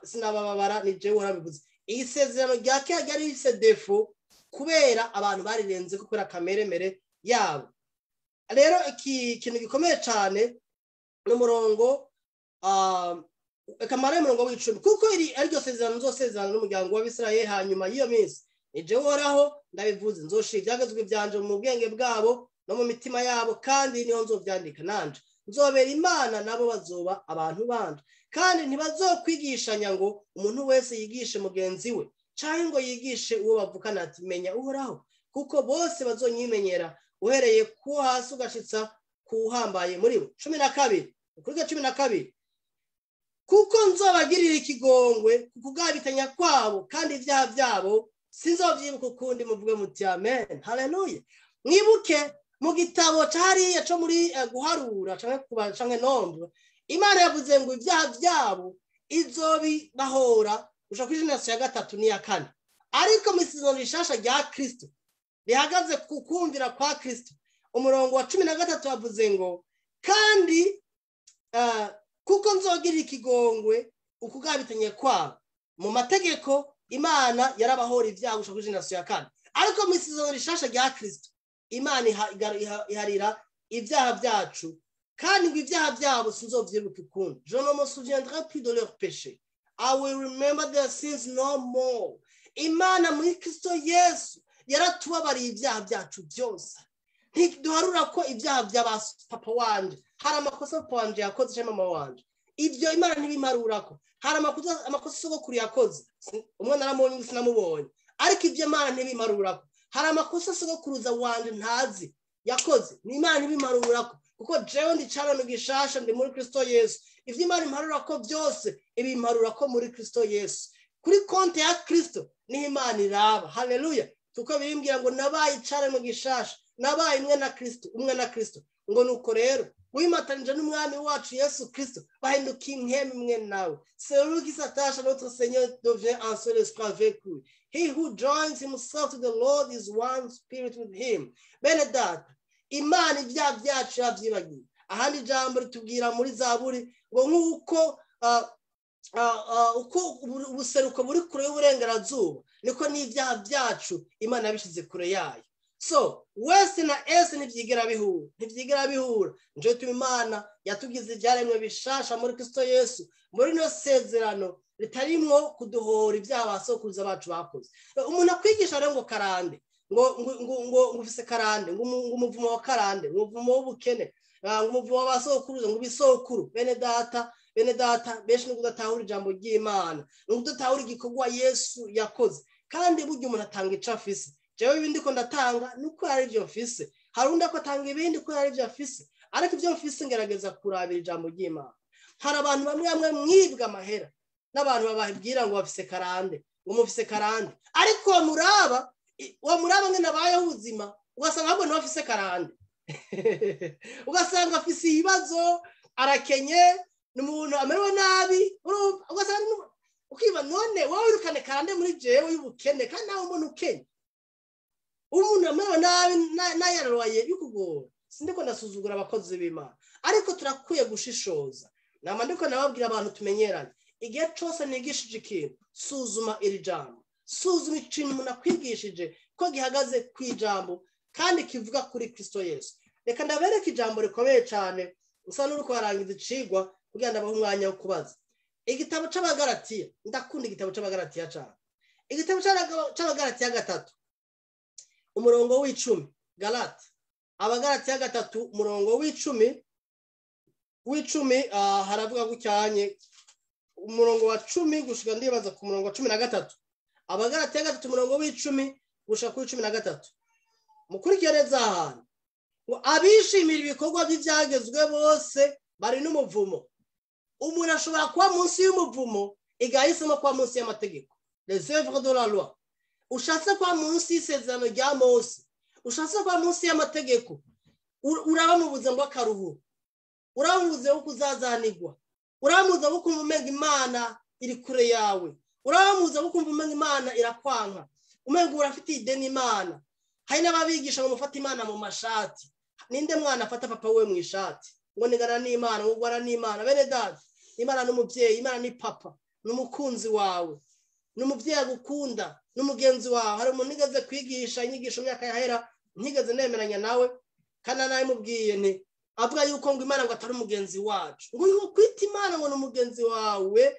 sinabababara, ni jewe uhoraho. Iyi sezerano rya kera ryari rifise défaut kubera abantu barirenze, kubera kameremere yabo. Rero iki kintu gikomeye cyane ni umurongo kamara y'umurongo w'10: "Kuko iri ariryo sezerano nzosezerana n'umuryango w'Abisirayeli hanyuma y'iyo minsi, ni jewe Uhoraho ndabivuze. Nzoshira ibyagezwe byanje mu bwenge bwabo no mu mitima yabo, kandi niho nzovyandika. Nanje nzobera Imana, nabo bazoba abantu banje. Kandi ntibazokwigishanya ngo umuntu wese yigishe mugenzi we, canke ngo yigishe uwo bavukana ati: 'Menya Uhoraho,' kuko bose bazonyimenyera, uhereye ku hasi ugashitsa ku uhambaye muri bo." 12, kuri 12: "Kuko nzobagirira ikigongwe ku kugabitanya kwabo, kandi ibyaha byabo sinzovyibuka ukundi." Muvuge muti amen, haleluya. Mwibuke mu gitabo cariya co muri Guharura canke Kuba canke Nombre, Imana yavuze ngo ibyaha byabo izobibahora gushika kuri génération ya gatatu n'iya kane. Ariko mu isezerano rishasha rya Kristo rihagaze ku kumvira kwa Kristo, umurongo wa 13 yavuze ngo: "Kandi kuko nzogirira ikigongwe ukugabitanye kwabo." Mu mategeko Imana yarabahora ibyaha gushika kuri génération ya kane, ariko mu isezerano rishasha rya Kristo Imana iharira ibyaha byacu, kandi ngo ibyaha byabo sinzovyibuka ukundi. "Je ne me souviendrai plus de leurs péchés, I will remember their sins no more." Imana muri Kristo Yesu yaratubabariye ibyaha byacu byose. Ntiduharura ko ibyaha by'aba papa wanje, hari amakosa papa wanje yakoze cyangwa mama wanje, ibyo Imana ntibimparurako. Hari amakosa sogokuru yakoze, umwe naramubonye, undi sinamubonye, ariko ibyo Imana ntibimparurako. Hari amakosa sogokuruza wanje ntazi yakoze, ni Imana ntibimparurako, kuko jewe ndi carano gishasha, ndi muri Kristo Yesu. Ibyo Imana imparurako byose ibimparurako muri Kristo Yesu. Kuri konti ya Kristo niho Imana iraba. Haleluya! Kuko bimbwira ngo nabaye icarano gishasha, nabaye umwe na Kristo, umwe na Kristo. Ngo nuko rero wimatanije n'Umwami wacu Yesu Kristo bahinduka impwemu imwe nawe. "Celui qui s'attache à notre Seigneur devient un seul esprit avec lui. He who joins himself to the Lord is one spirit with him." Bene data, Imana ibyaha byacu yabyibagiye. Ahandi ijambo ritubwira muri Zaburi ngo nk'uko uko ubuseruko buri kure y'uburengerazuba, niko n'ibyaha byacu Imana yabishyize kure yayo. So ouest na est ntibyigera bihura, ntibyigera bihura. Nico gituma Imana yatugize ibyaremwe bishasha muri Kristo Yesu, muri rino sezerano ritarimwo kuduhora ibyaha basokuruza bacu bakoze. Umuntu akwigisha rero ngo karande, ngo ufise karande, ngo umuvumo wa karande, ngo umuvumo w'ubukene, ngo umuvumo w'abasokuruza, ngo ibisokuru. Bene data, bene data, benshi ni kudatahura ijambo ry'Imana, ni kudatahura igikorwa Yesu yakoze. Kandi burya umuntu atanga ico afise. Jewe ibindi ko ndatanga nuko hari ibyo mfise, hari undi ko atanga ibindi ko hari ibyo afise, ariko ibyo mfise ngerageza kurabira ijambo ry'Imana. Hari abantu bamwe bamwe mwibwa amahera n'abantu bababwira ngo bafise karande, ngo mufise karande, ariko uwo muraba ngene abayeho ubuzima, ugasanga ahubwo niwe afise karande, ugasanga afise ibibazo, arakenye, ni umuntu amerewe nabi. Urumva, ugasanga ukiba none wowe wirukane karande muri jewe y'ubukene, kandi nawe umuntu ukenye, umuntu amerewe nabi, n'ayarwaye y'ukugora. Sindiko ndasuzugura abakozi b'Imana, ariko turakwiye gushishoza. Nama ndiko nababwira abantu tumenyeranye, igihe cose nigishije ikintu, suzuma iri jambo, suzuma ikintu umuntu akwigishije ko gihagaze ku ijambo kandi kivuga kuri Kristo Yesu. Reka ndabereke ijambo rikomeye cyane, usa n'uri kuharangiza icigwa kugira ngo abahe umwanya wo kubaza. Igitabo c'Abagaratiya, ndakunda igitabo c'Abagaratiya cyane. Igitabo c'Abagaratiya 3, umurongo w'10. Galati, Abagaratiya 3, umurongo w'10, haravuga gucyanye umurongo wa 10 gushika, ndibaza, ku murongo wa 13. Abagaratiya 3, umurongo w'10 gushika kuri 13. Mukurikire neza ahantu ngo abishimira ibikorwa by'ibyagezwe bose bari n'umuvumo. Umuntu ashobora kuba munsi y'umuvumo igihe ahisemo kuba munsi y'amategeko, les œuvres de la loi. Ushatse kuba munsi y'isezerano rya Mose, ushatse kuba munsi y'amategeko, uraba mu buzima bw'akaruhuko, uraba mu buzima bwo kuzazanirwa, uraba mu buzima bwo kumva umenga Imana iri kure yawe, uraba mu buzima bwo kumva umenga Imana irakwanka. Umengo urafite ideni Imana. Hari n'ababigisha ngo mufate Imana mu mashati. Ninde mwana afata papa we mu ishati ngo nigana n'Imana, ngo ugwana n'Imana? Bene data, Imana n'umubyeyi, Imana ni papa, n'umukunzi wawe, n'umubyeyi agukunda, n'umugenzi wawe. Hari umuntu nigeze kwigisha inyigisho myaka yahera, ntigeze nemeranya nawe, kandi nawe mubwiye nti avuga yuko ngo Imana ngo atari umugenzi wacu, ngo kwita Imana ngo ni umugenzi wawe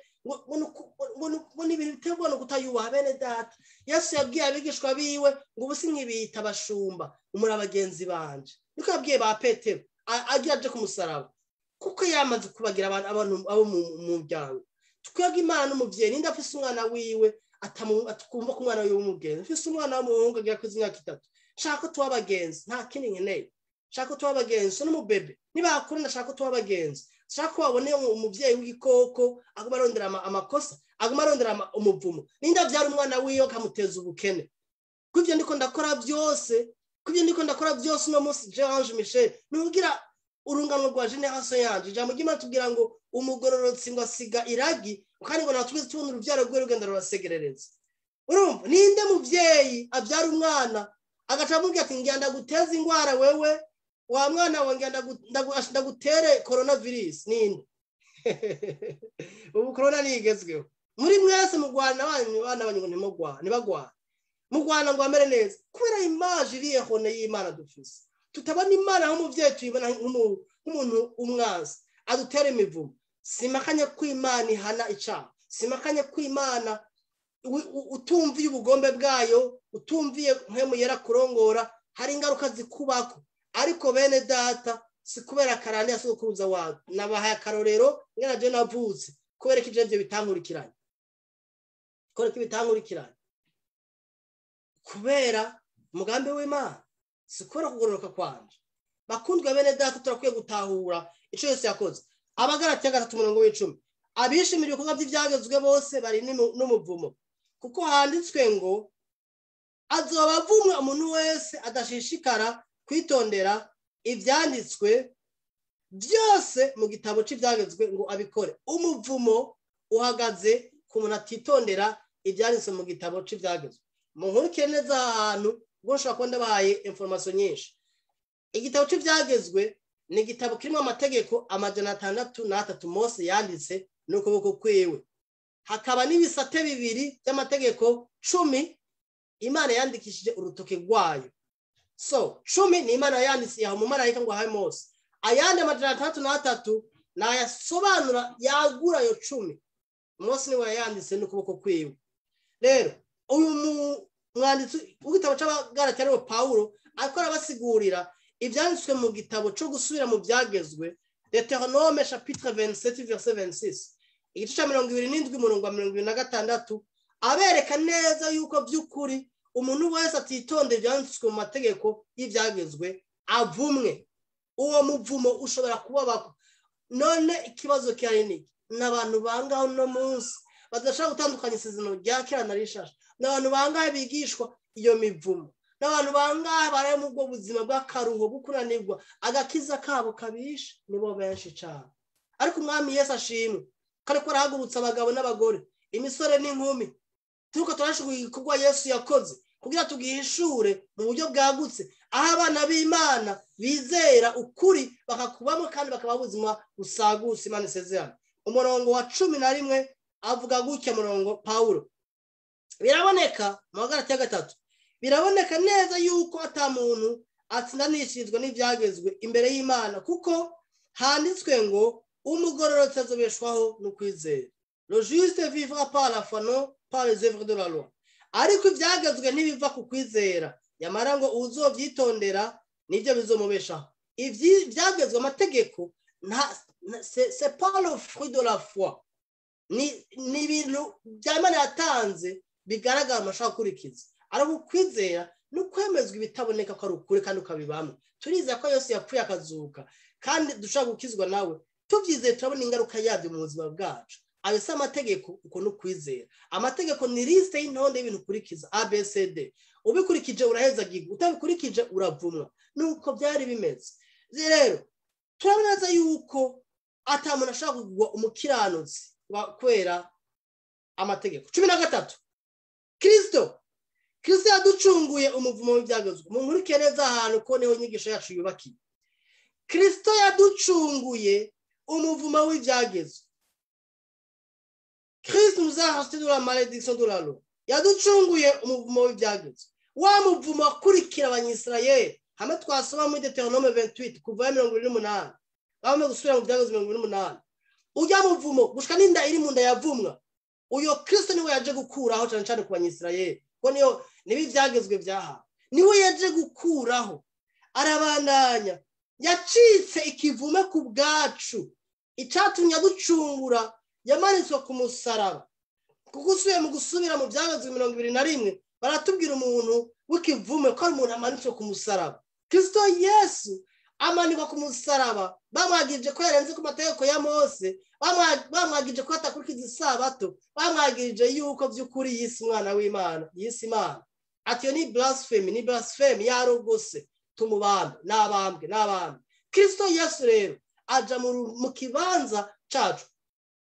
ngo ni ibintu biterwa no kutayubaha. Bene data, Yesu yabwiye abigishwa biwe ngo ubu sinkibita abashumba, muri abagenzi banje. Niko yabwiye ba Petero agira aje ku musaraba, kuko yamaze kubagira abantu abo mu muryango. Twebwe Imana n'umubyeyi, ninde afise umwana wiwe atakumva ko umwana wiwe w'umugenzi? Afise umwana w'umuhungu agira kuri imyaka 3, nshaka ko tuba abagenzi, nta kindi nkeneye, nshaka ko tuba abagenzi. N'umubebe nibakuru ndashaka ko tuba abagenzi, nshaka ko babone umubyeyi w'igikoko aguma arondera amakosa, aguma arondera umuvumo. Ninde abyara umwana wiwe akamuteza ubukene? Kubyo ndiko ndakora byose, kubyo ndiko ndakora byose uno munsi, Jean Michel, nugira urungano rwa generation yanje. Ijambo ry'Imana tubwira ngo umugororotsi ngo asiga iragi, kandi ngo natwe tubona urubyaro rwe rugenda rurasegerereza. Urumva ninde muvyeyi abyara umwana agaca amubwira ati ngira ndaguteza ingwara wewe wa mwana wa, ngira ndagutere coronavirus? Ninde? Ubu corona nigezweho muri mwese mugwana abanyu, abana banyu ngo ntimugwana, ntibagwana, mugwana ngo amere neza, kubera image iri erronée y'Imana dufise. Tutabona Imana nk'umuvyeyi, tuyibona nk'umuntu umwanzi adutera imivumo. Simakanye ko Imana ihana icaha, simakanye ko Imana utumviye ubugombe bwayo, utumviye Mpwemu Yera kurongora, hari ingaruka zikubako. Ariko bene data, si kubera karande ya sokuruza wawe. Nabahaye akarorero ngena je navutse, kubera ko ivyo bitankurikiranye, kubera ko bitankurikiranye kubera umugambi w'Imana, si kubera kugororoka kwanje. Bakundwa bene data, turakwiye gutahura ico Yesu yakoze. Abagalatiya 3:10: abishimira ibikorwa by'ibyagezwe bose bari n'umuvumo, kuko handitswe ngo azoba avumwe umuntu wese adashishikara kwitondera ibyanditswe byose mu gitabo cy'ibyagezwe ngo abikore. Umuvumo uhagaze ku muntu atitondera ibyanditswe mu gitabo cy'ibyagezwe. Munkurikire neza ahantu, ubwo nshobora kuba ndabahaye information nyinshi. Igitabo cy'ibyagezwe ni igitabo kirimo amategeko 603 Mose yanditse n'ukuboko kwiwe, hakaba n'ibisate bibiri by'amategeko 10 Imana yandikishije urutoke rwayo. So 10 ni Imana yanditse yaho umumarayika ngo ahaye Mose, ayandi 603 nayasobanura yagura ayo 10. Mose niwe yayanditse n'ukuboko kwiwe. Rero uyu mwanditsi w'igitabo cy'Abagalatiya ariwe Pawulo, ariko arabasigurira ibyanditswe mu gitabo cyo gusubira mu byagezwe, Deutéronome chapitre 27 verset 26, igice cya 27 umurongo wa 26, abereka neza yuko by'ukuri umuntu wese atitondera ibyanditswe mu mategeko y'ibyagezwe avumwe. Uwo muvumo ushobora kubabako. None ikibazo kihari ni iki? N'abantu bangaho uno munsi badashobora gutandukanya isezerano rya kera na rishasha? N'abantu bangahe bigishwa iyo mivumo? N'abantu bangahe bari mu bwo buzima bw'akaruho, bwo kunanirwa, agakiza kabo kabishe? Nibo benshi cyane. Ariko Umwami Yesu ashimwe kandi ko arahagurutsa abagabo n'abagore, imisore n'inkumi. Turiko turashobora igikorwa Yesu yakoze kugira tugihishure mu buryo bwagutse, aho abana b'Imana bizera ukuri bakakubamo kandi bakabaho ubuzima busagutse Imana isezerano. Umurongo wa 11 avuga gutya, murongo Pawulo: biraboneka mu Bagalatiya 3, biraboneka neza yuko ata muntu atsindanishirizwa n'ibyagezwe imbere y'Imana, kuko handitswe ngo umugororotsi azobeshwaho no kwizera. Le juste vivra par la foi, non par les œuvres de la loi. Ariko ibyagezwe ntibiva ku kwizera, yamara ngo uzovyitondera nibyo bizomubeshaho. Ibyagezwe, amategeko, c'est pas le fruit de la foi, ni ibintu bya Imana yatanze bigaragara amashaka gukurikiza. Ariko ukwizera ni ukwemezwa ibitaboneka ko ari ukuri kandi ukabibamo. Turizera ko Yesu yapfuye akazuka kandi dushobora gukizwa nawe. Tubyizeye, turabona ingaruka yabyo mu buzima bwacu. Ayo si amategeko, uko ni ukwizera. Amategeko ni liste y'intonde y'ibintu ukurikiza, ABCD. Ubikurikije urahezagirwa, utabikurikije uravumwa. Nuko byari bimeze. Rero turabona neza yuko ata muntu ashobora kugwa umukiranutsi kubera amategeko. 13: Kristo Kristo yaducunguye umuvumo w'ibyagezwe. Munkurikiye neza ahantu ko niho inyigisho yacu yubakiye. Kristo yaducunguye umuvumo w'ibyagezwe. Christ nous a racheté de la malédiction de la loi. Yaducunguye umuvumo w'ibyagezwe. Wa muvumo wakurikira Abanyisirayeli. Hamwe twasoma muri Deuteronome 28 kuva 28. Bamwe gusubira mu byagezwe 28. Ujya muvumo gushika n'inda iri mu nda yavumwa. Uyo Kristo niwe yaje gukuraho cyane cyane ku Banyisirayeli. Ko niyo nibi byagezwe byaha. Niwe yaje gukuraho. Arabandanya. Yacitse ikivume ku bwacu. Icatumye aducungura yamanitswe ku musaraba. Kuko usubiye mu gusubira mu byagezwe 21 baratubwira umuntu w'ikivume ko ari umuntu amanitswe ku musaraba. Kristo Yesu amanikwa ku musaraba, bamwagirije ko yarenze ku mategeko ya Mose, bamwagirije ko atakurikiza isabato, bamwagirije yuko by'ukuri yise umwana w'Imana, yise Imana. Ati iyo ni blasphemy, ni blasphemy yarogose, tumubambe, n'abambwe, n'abambwe. Kristo Yesu rero aja mu kibanza cacu.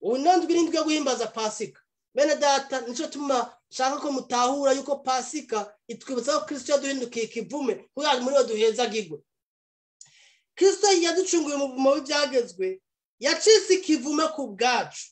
Ubu ndwi yo guhimbaza Pasika. Bene data, nico tuma shaka ko mutahura yuko Pasika itwibutsa ko Kristo yaduhindukiye ikivume kugira muri we duhezagirwe. Kristo yaducunguye umuvumo w'ibyagezwe, yacitse ikivume ku bwacu.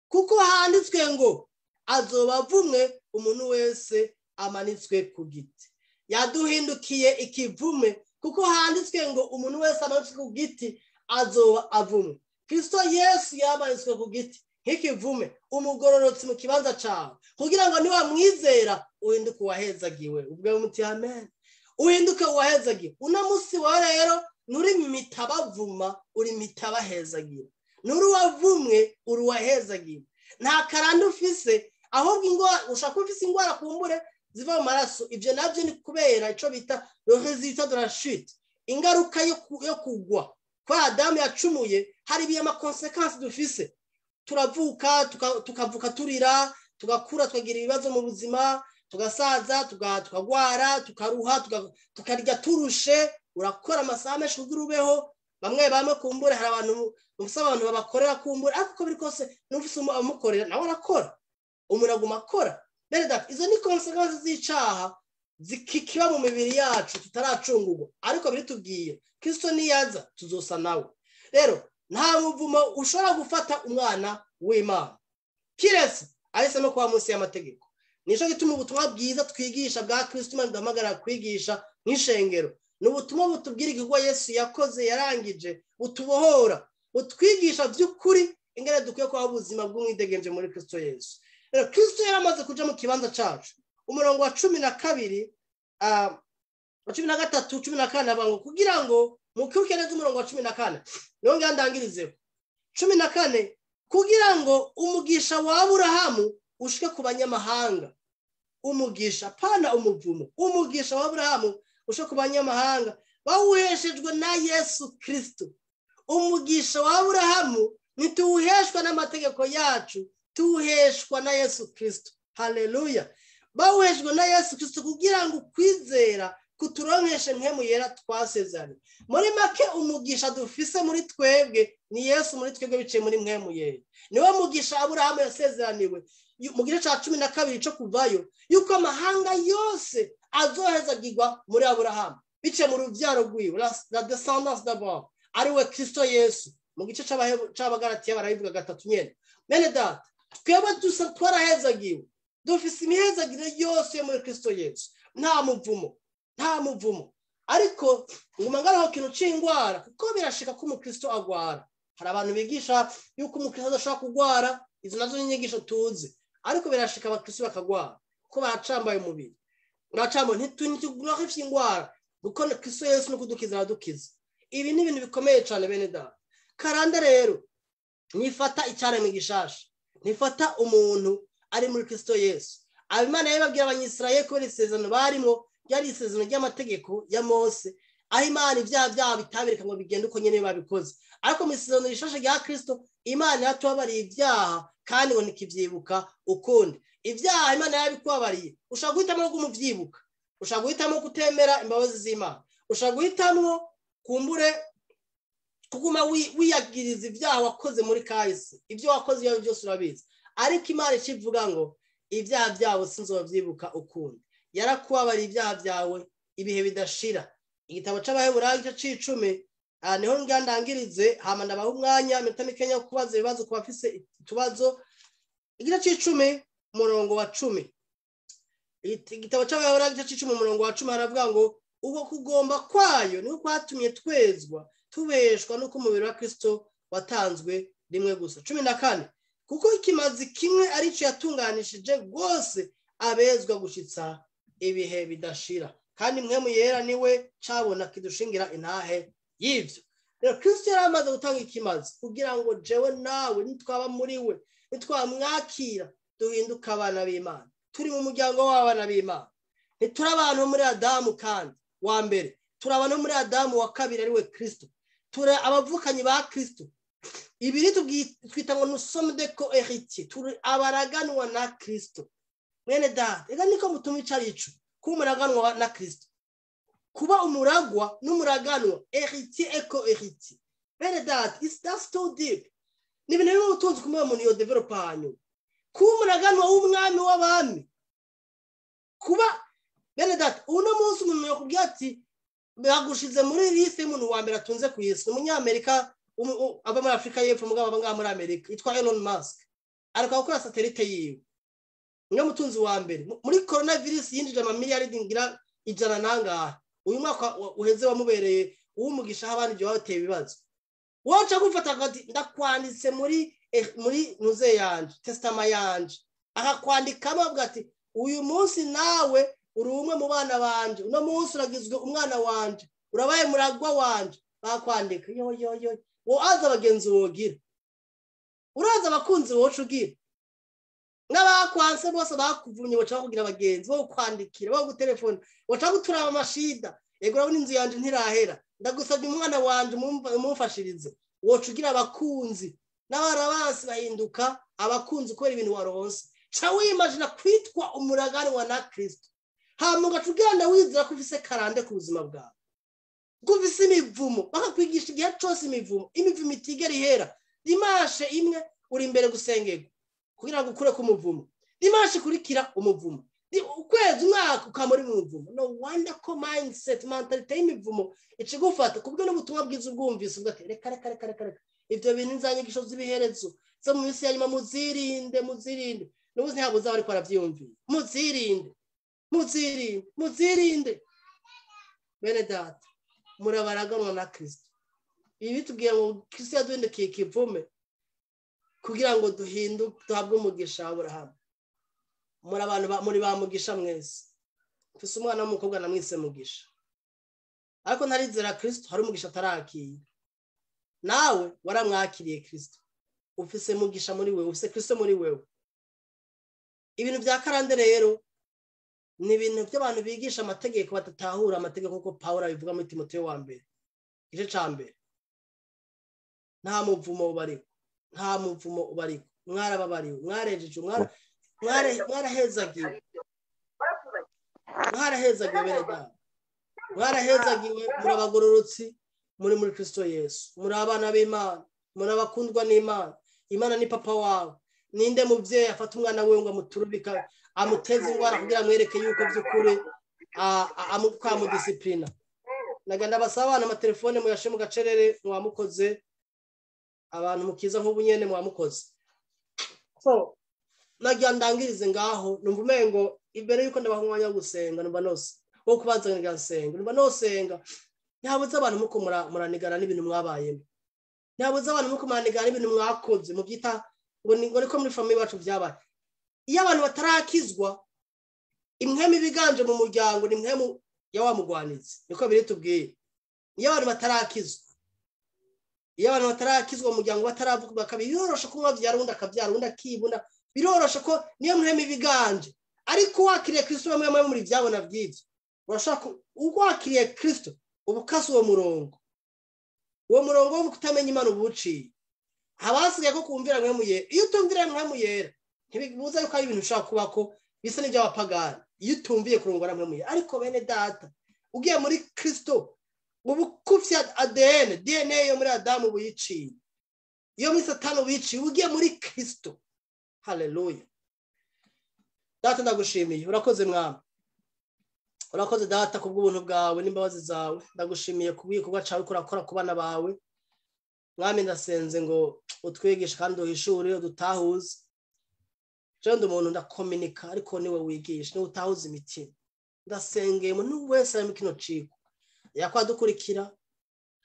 Kuko handitswe ngo azoba avumwe umuntu wese amanitswe ku giti. Yaduhindukiye ikivume kuko handitswe ngo umuntu wese amanitswe ku giti azoba avumwe. Kristo Yesu yamanitswe ku giti nk'ikivume, umugororotsi mu kibanza cawe, kugira ngo niwamwizera uhinduke uwahezagiwe. Ubwo muti amen. Uhinduke uwahezagiwe. Uno musi wa rero nuri mitabavuma, uri mitabahezagiwe. Nuri wavumwe, uri wahezagiwe. Nta karanda ufise, ahubwo ingwara ushaka ufise ingwara kumbure ziva mu maraso. Ivyo navyo ni kubera ico bita le résultat de la chute, ingaruka yo kugwa kwa Adamu yacumuye. Hari ibiye ama conséquences dufise. Turavuka, tukavuka turira, tugakura tukagira ibibazo mu buzima, tugasaza, tukagwara, tukaruha, tukarya turushe. Urakora amasaha menshi kugira ubeho. Bamwe bamwe kumbure hari abantu mufise abantu babakorera kumbure, ariko uko biri kose n'ufise amukorera nawe arakora, umuntu aguma akora. Bene data, izo ni conséquences z'icaha zikikiba mu mibiri yacu tutaracungurwa, ariko biritubwiye Kristo niyaza tuzosa nawe. Rero nta muvumo ushobora gufata umwana w'Imana kiretse ahisemo kuba munsi y'amategeko. Nico gituma ubutumwa bwiza twigisha bwa Kristo Imana iduhamagara kwigisha nk'ishengero ni ubutumwa butubwira igikorwa Yesu yakoze yarangije, butubohora, butwigisha by'ukuri ingene dukwiye kubaho ubuzima bw'umwidegemvye muri Kristo Yesu. Rero Kristo yaramaze kuja mu kibanza cacu. Umurongo wa 12, wa 13, 14 avuga ngo kugira ngo mukibuke neza umurongo wa 14, niwo ngira ndangirizeho. 14, kugira ngo umugisha wa Aburahamu ushike ku banyamahanga. Umugisha, pana umuvumo, umugisha wa Aburahamu ushike ku banyamahanga bawuheshejwe na Yesu Kristo. Umugisha wa Aburahamu ntituwuheshwa n'amategeko yacu, tuwuheshwa na Yesu Kristo. Haleluya. Bawuheshwa na Yesu Kristo kugira ngo kwizera kuturonkeshe mpemu yera twasezeranye. Muri make umugisha dufise muri twebwe ni Yesu muri twebwe biciye muri mpemu yera. Niwe mugisha Aburahamu yasezeraniwe mu gice ca 12 cyo kuvayo, yuko amahanga yose azohezagirwa muri Aburahamu biciye mu rubyaro rwiwe, la descendance d'Abraham, ari we Kristo Yesu. Mu gice c'Abagalatiya barabivuga gatatu nyene. Bene data, twebwe dusa twarahezagiwe, dufise imihezagire yose yo muri Kristo Yesu. Nta muvumo, nta muvumo. Ariko nguma ngaraho kintu c'ingwara, kuko birashika ko umukristo agwara. Hari abantu bigisha yuko umukristo adashobora kugwara, izo nazo ni inyigisho tuzi. Ariko birashika abakristo bakagwara kuko baracambaye umubiri. Baracambaye, ntitugwara ingwara kuko Kristo Yesu no kudukiza aradukiza. Ibi ni ibintu bikomeye cyane bene data. Karanda rero nifata icyaremwe gishasha, nifata umuntu ari muri Kristo Yesu. Abimana yababwira Abanyisirayeli ko isezerano barimo ryari isezerano ry'amategeko ya Mose, aho Imana ibyaha byabo bitabireka ngo bigende uko nyene babikoze. Ariko mu isezerano rishasha rya Kristo, Imana yatubabariye ibyaha kandi ngo ntikivyibuka ukundi. Ibyaha Imana yabikubabariye, ushobora guhitamo kumuvyibuka, ushobora guhitamo kutemera imbabazi z'Imana, ushobora guhitamo kumbure kuguma wiyagiriza ibyaha wakoze muri kahise. Ibyo wakoze iyo byose urabizi, ariko Imana ikivuga ngo ibyaha byabo sinzobyibuka ukundi. Yarakubabariye ibyaha byawe ibihe bidashira. Igitabo c'Abaheburayo igice c'icumi, niho ngandangirize, hama ndabaha umwanya iminota mikeya yo kubaza ibibazo ku bafise utubazo. Igice c'icumi umurongo wa 10. Igitabo c'Abaheburayo igice c'icumi umurongo wa 10 haravuga ngo ubwo kugomba kwayo niko kwatumye twezwa, tubeshwa nuko umubiri wa Kristo watanzwe rimwe gusa. 14, kuko ikimazi kimwe arico yatunganishije rwose abezwa gushitsa ibihe bidashira, kandi Mpwemu Yera niwe cabona kidushingira intahe y'ivyo. Rero Kristo yari amaze gutanga ikimazi kugira ngo jewe nawe nitwaba muri we, nitwamwakira, duhinduke abana b'Imana. Turi mu muryango w'abana b'Imana. Ntituri abantu bo muri Adamu kandi wa mbere, turi abantu bo muri Adamu wa kabiri ariwe Kristo. Turi abavukanyi ba Kristo. Ibiri twita ngo nous sommes des co-héritiers, turi abaraganwa na Kristo. Mwene data, ega niko mutuma ico arico, kuba umuraganwa na Kristo, kuba umuragwa n'umuraganwa, héritier et co-héritier. Bene data, that's too deep. Ni ibintu bimwe ubutunzi kumwe umuntu yo develop hanyuma kuba umuraganwa w'umwami w'abami. Kuba bene data, uno munsi umuntu yakubwiye ati bagushize muri liste y'umuntu wa mbere atunze ku isi, umunyamerika ava muri Afurika y'Epfo mugabo aba ngaha muri Amerika, yitwa Elon Musk, ariko gukora satellite yiwe, niwe mutunzi wa mbere. Muri coronavirus yinjije amamiliyaridi ngira 100 nangahe. Uyu mwaka uheze wamubereye uwumugisha, aho abandi ibyo bateye ibibazo. Woca gufata ati ndakwanditse muri nuze yanje, testament yanje, akakwandikamo avuga ati uyu munsi nawe uri umwe mu bana banje, uno munsi uragizwe umwana wanje, urabaye muragwa wanje. Bakwandika yo yo yo, wo aza abagenzi wogira, uraza abakunzi woca ugira, n'abakwanse bose bakuvumye baca kugira abagenzi bo kwandikira, bo gutelefona, baca guturaba amashida. Yego, urabona inzu yanje ntirahera, ndagusabye umwana wanje umumfashirize. Woca ugira abakunzi, n'abarabansi bahinduka abakunzi kubera ibintu waronse. Ca wimagina kwitwa umuraganwa na Kristo, hama ugaca ugenda wizera ko ufise karande ku buzima bwawe, ko ufise imivumo. Bakakwigisha igihe cose imivumo, imivumo itigera ihera. Dimanche imwe uri imbere gusengerwa kugira ngo ukure ku muvumo, dimanche ikurikira umuvumo, ukwezi, umwaka ukaba muri mu muvumo. No wonder ko mindset, mentalité y'imivumo ikigufata kubwo n'ubutumwa bwiza ubwumvise uvuga ati reka reka reka reka reka, ivyo bintu inzanyigisho z'ibiherezo zo mu minsi ya nyuma, muzirinde, muzirinde. N'ubu ntabwo uzaba ariko aravyiyumvira. Muzirinde, muzirinde, muzirinde. Bene data, murabaraganwa na Kristo. Ibi bitubwiye ngo Kristo yaduhindukiye ikivume kugira ngo duhinduke, duhabwe umugisha wa Aburahamu. Muri abantu muri ba mugisha mwese. Mfise umwana w'umukobwa namwise Mugisha, ariko ntarizera Kristo, hari umugisha atarakira. Nawe waramwakiriye Kristo, ufise mugisha muri wewe, ufise Kristo muri wewe. Ibintu bya karande rero ni ibintu by'abantu bigisha amategeko badatahura amategeko, kuko Pawulo abivuga muri Timoteyo wa mbere igice ca mbere. Nta muvumo ubariko, nta muvumo ubariko. Mwarababariwe, mwarejeje, mwarahezagiwe, mwarahezagiwe. Bene data, mwarahezagiwe, muri abagororotsi muri Kristo Yesu, muri abana b'Imana, muri abakundwa n'Imana. Imana ni papa wawe. Ninde muvyeyi afata umwana wiwe ngo amuturubika, amuteze ingwara kugira amwereke yuko by'ukuri ko amudisciplina? Naganda basaba abana, amatelefone muyashe mu gacerere. Mwamukoze abantu mukiza nk'ubu nyene, mwamukoze. So nagira ndangirize ngaho. Numva umengo imbere yuko ndabaha umwanya wo gusenga, numva nose wo kubaza, ngira nsenga, numva nosenga. Ntihabuze abantu muko muranigana n'ibintu mwabayemo, ntihabuze abantu muko muranigana n'ibintu mwakoze, mubyita ngo ni ngo niko muri famille wacu byabaye. Iyo abantu batarakizwa, impwemu ibiganje mu muryango ni impwemu ya wa mugwanizi, niko biri tubwiye. Iyo abantu batarakizwa, iyo abantu batarakizwa mu muryango, bataravuga kabiri, biroroshe ko umwe avyara, uwundi akavyara, uwundi akibona, biroroshe ko niyo mpwemu ibiganje. Ariko wakiriye Kristo, bamwe bamwe muri vyabona vy'ivyo urashaka uko wakiriye Kristo uba ukase uwo murongo, uwo murongo wo kutamenya Imana uba uciye. Habasigaye ko kumvira Mpwemu Yera. Iyo utumvira Mpwemu Yera, ntibibuza yuko ari ibintu ushobora kuba ko bisa n'iby'abapagani iyo utumviye kurongora Mpwemu Yera. Ariko bene data, ugiye muri Kristo uba ukufye ADN, DNA yo muri Adamu uba uyiciye, iyo muri Satani uba uyiciye, uba ugiye muri Kristo. Haleluya! Data, ndagushimiye, urakoze Mwami. Urakoze Data kubw'ubuntu bwawe n'imbabazi zawe. Ndagushimiye kubw'igikorwa cyawe kurakora ku bana bawe. Mwami, ndasenze ngo utwigishe kandi uhishure, udutahuze. Jewe ndi umuntu ndakominika, ariko niwe wigisha, niwe utahuza imitima. Ndasengeye umuntu wese ari mu kino cigwa, yakwadukurikira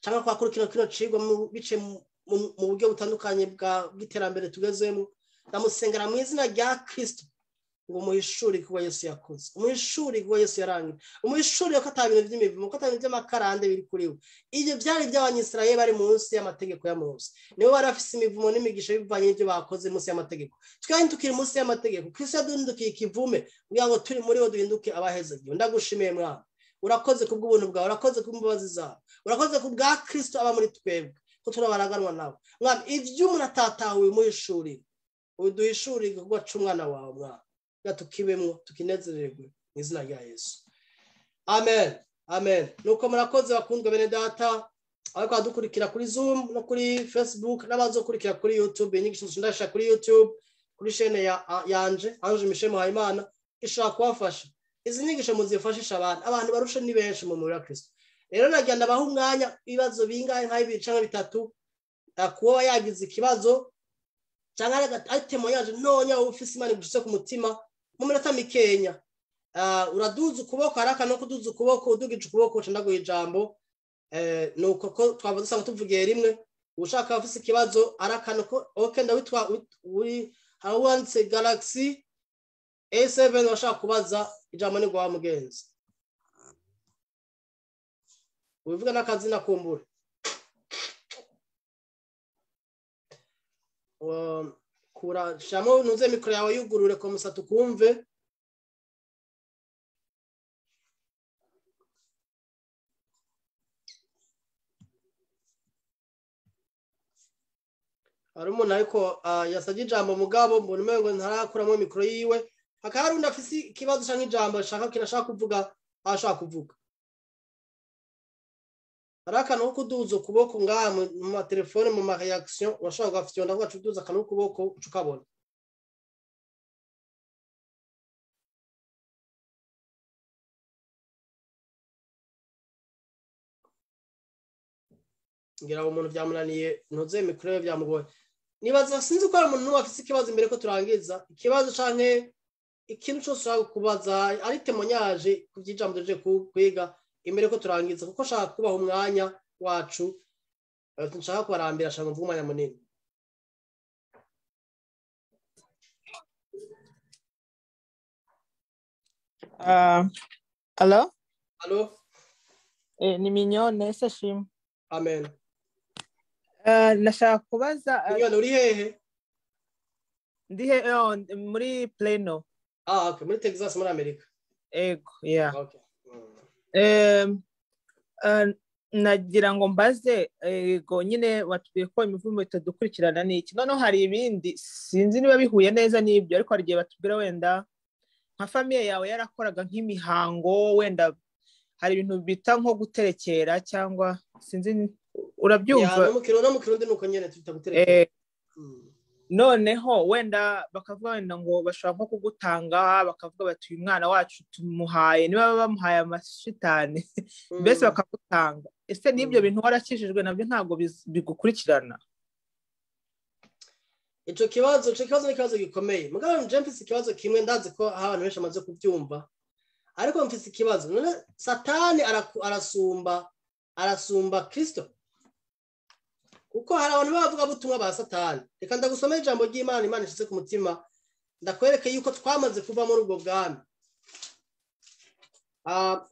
cyangwa kwakurikira kino cigwa bice mu buryo butandukanye bw'iterambere tugezemo, ndamusengera mu izina rya Kristo ngo umuhishure kuba Yesu yakoze, umuhishure kuba Yesu yarangiye, umuhishure ko ata bintu by'imivumo, ko ata bintu by'amakarande biri kuri we. Ibyo byari iby'Abanyisirayeli bari munsi y'amategeko ya Mose, nibo bari bafise imivumo n'imigisha bivanye n'ibyo bakoze munsi y'amategeko. Twari tukiri munsi y'amategeko, Kristo yaduhindukiye ikivume kugira ngo turi muri we duhinduke abahezagiwe. Ndagushimiye Mwana, urakoze kubw'ubuntu bwawe, urakoze kubw'imbabazi zawe, urakoze kubwa Kristo aba muri twebwe, ko turabaraganwa nawe. Mwami, ibyo umuntu atatahuye umuhishurire, uduhishurire igikorwa c'umwana wawe Mwana, tukibemwo tukinezererwe mu izina rya Yesu. Amen, amen. Nuko murakoze bakundwa bene data, ariko adukurikira kuri Zoom no kuri Facebook n'abazokurikira kuri YouTube. Inyigisho ndasha kuri YouTube kuri chaîne ya yanje Ange Michel Muhayimana ishaka kubafasha. Izi nyigisho muzifashisha abantu barushe ni benshi mu mubiri wa Kristo. Rero nagira ndabaha umwanya ibibazo bingahe nka bibiri canke bitatu, kuba yagize ikibazo cyangwa ari témoignage ntonya ufise Imana igushitse ku mutima mu minota mikenya. Uraduza ukuboko, haraka no kuduza ukuboko, udugije ukuboko uca ndaguha ijambo. Nuko ko twaba dusanga tuvugiye rimwe. Ushaka afise ikibazo arakana ko okay, ndawitwa uri hari Galaxy A7 washaka kubaza, ijambo ni gwa mugenzi. Ubivuga n'akazina kumbura. Kura shamo ntuze mikoro yawe yugurure ko musatu kumve. Hari umuntu ariko yasabye ijambo mugabo mbona umengo ntarakuramo mikoro yiwe. Hakaba hari undi afise ikibazo canke ijambo ashaka kinashaka kuvuga, ashaka kuvuga. Hari akantu ko kuduza ukuboko ngaha mu matelefone, mu ma réaction, urashobora kugafyonda ko uduza akantu k'ukuboko uca ukabona. Ngira umuntu vyamunaniye, ntuze mikoro yiwe vyamugoye. Nibaza sinzi ko hari umuntu n'umwe afise ikibazo imbere ko turangiza. Ikibazo canke ikintu cose ushaka kubaza ari témoignage ku vy'ijambo tuje kwiga imbere ko turangiza, kuko nshaka kubaha umwanya wacu, nshaka kubarambira, nshaka mvuge umwanya munini. Allo? Allo? Ni Mignone, se shimwe. Amen. Nashaka kubaza. Mignone, uri hehe? Ndi he, muri Plano. Ah, okay, muri Texas, muri Amerika. Ego, yeah. Okay. Nagira ngo mbaze, ego nyine watubwiye ko imivumo itadukurikirana n'iki. Noneho hari ibindi sinzi niba bihuye neza n'ibyo, ariko hari igihe batubwira wenda nka famille yawe yarakoraga nk'imihango, wenda hari ibintu bita nko guterekera cyangwa sinzi, urabyumva? Ya, no mu Kirundi nuko nyene twita guterekera. Noneho wenda bakavuga wenda ngo bashobora nko kugutanga, bakavuga bati uyu mwana wacu tumuhaye, niba bamuhaye amashitani mbese bakagutanga. Ese n'ibyo bintu warakijijwe nabyo ntabwo bigukurikirana? Ico kibazo ni ikibazo gikomeye. Mugabo nje mfise ikibazo kimwe, ndazi ko abantu benshi bamaze kubyumva, ariko mfise ikibazo. None Satani arasumba Kristo? Kuko hari abantu bavuga butumwa ba Satani. Reka ndagusomera ijambo ry'Imana, Imana ishize ku mutima, ndakwereke yuko twamaze kuva muri ubwo bwami.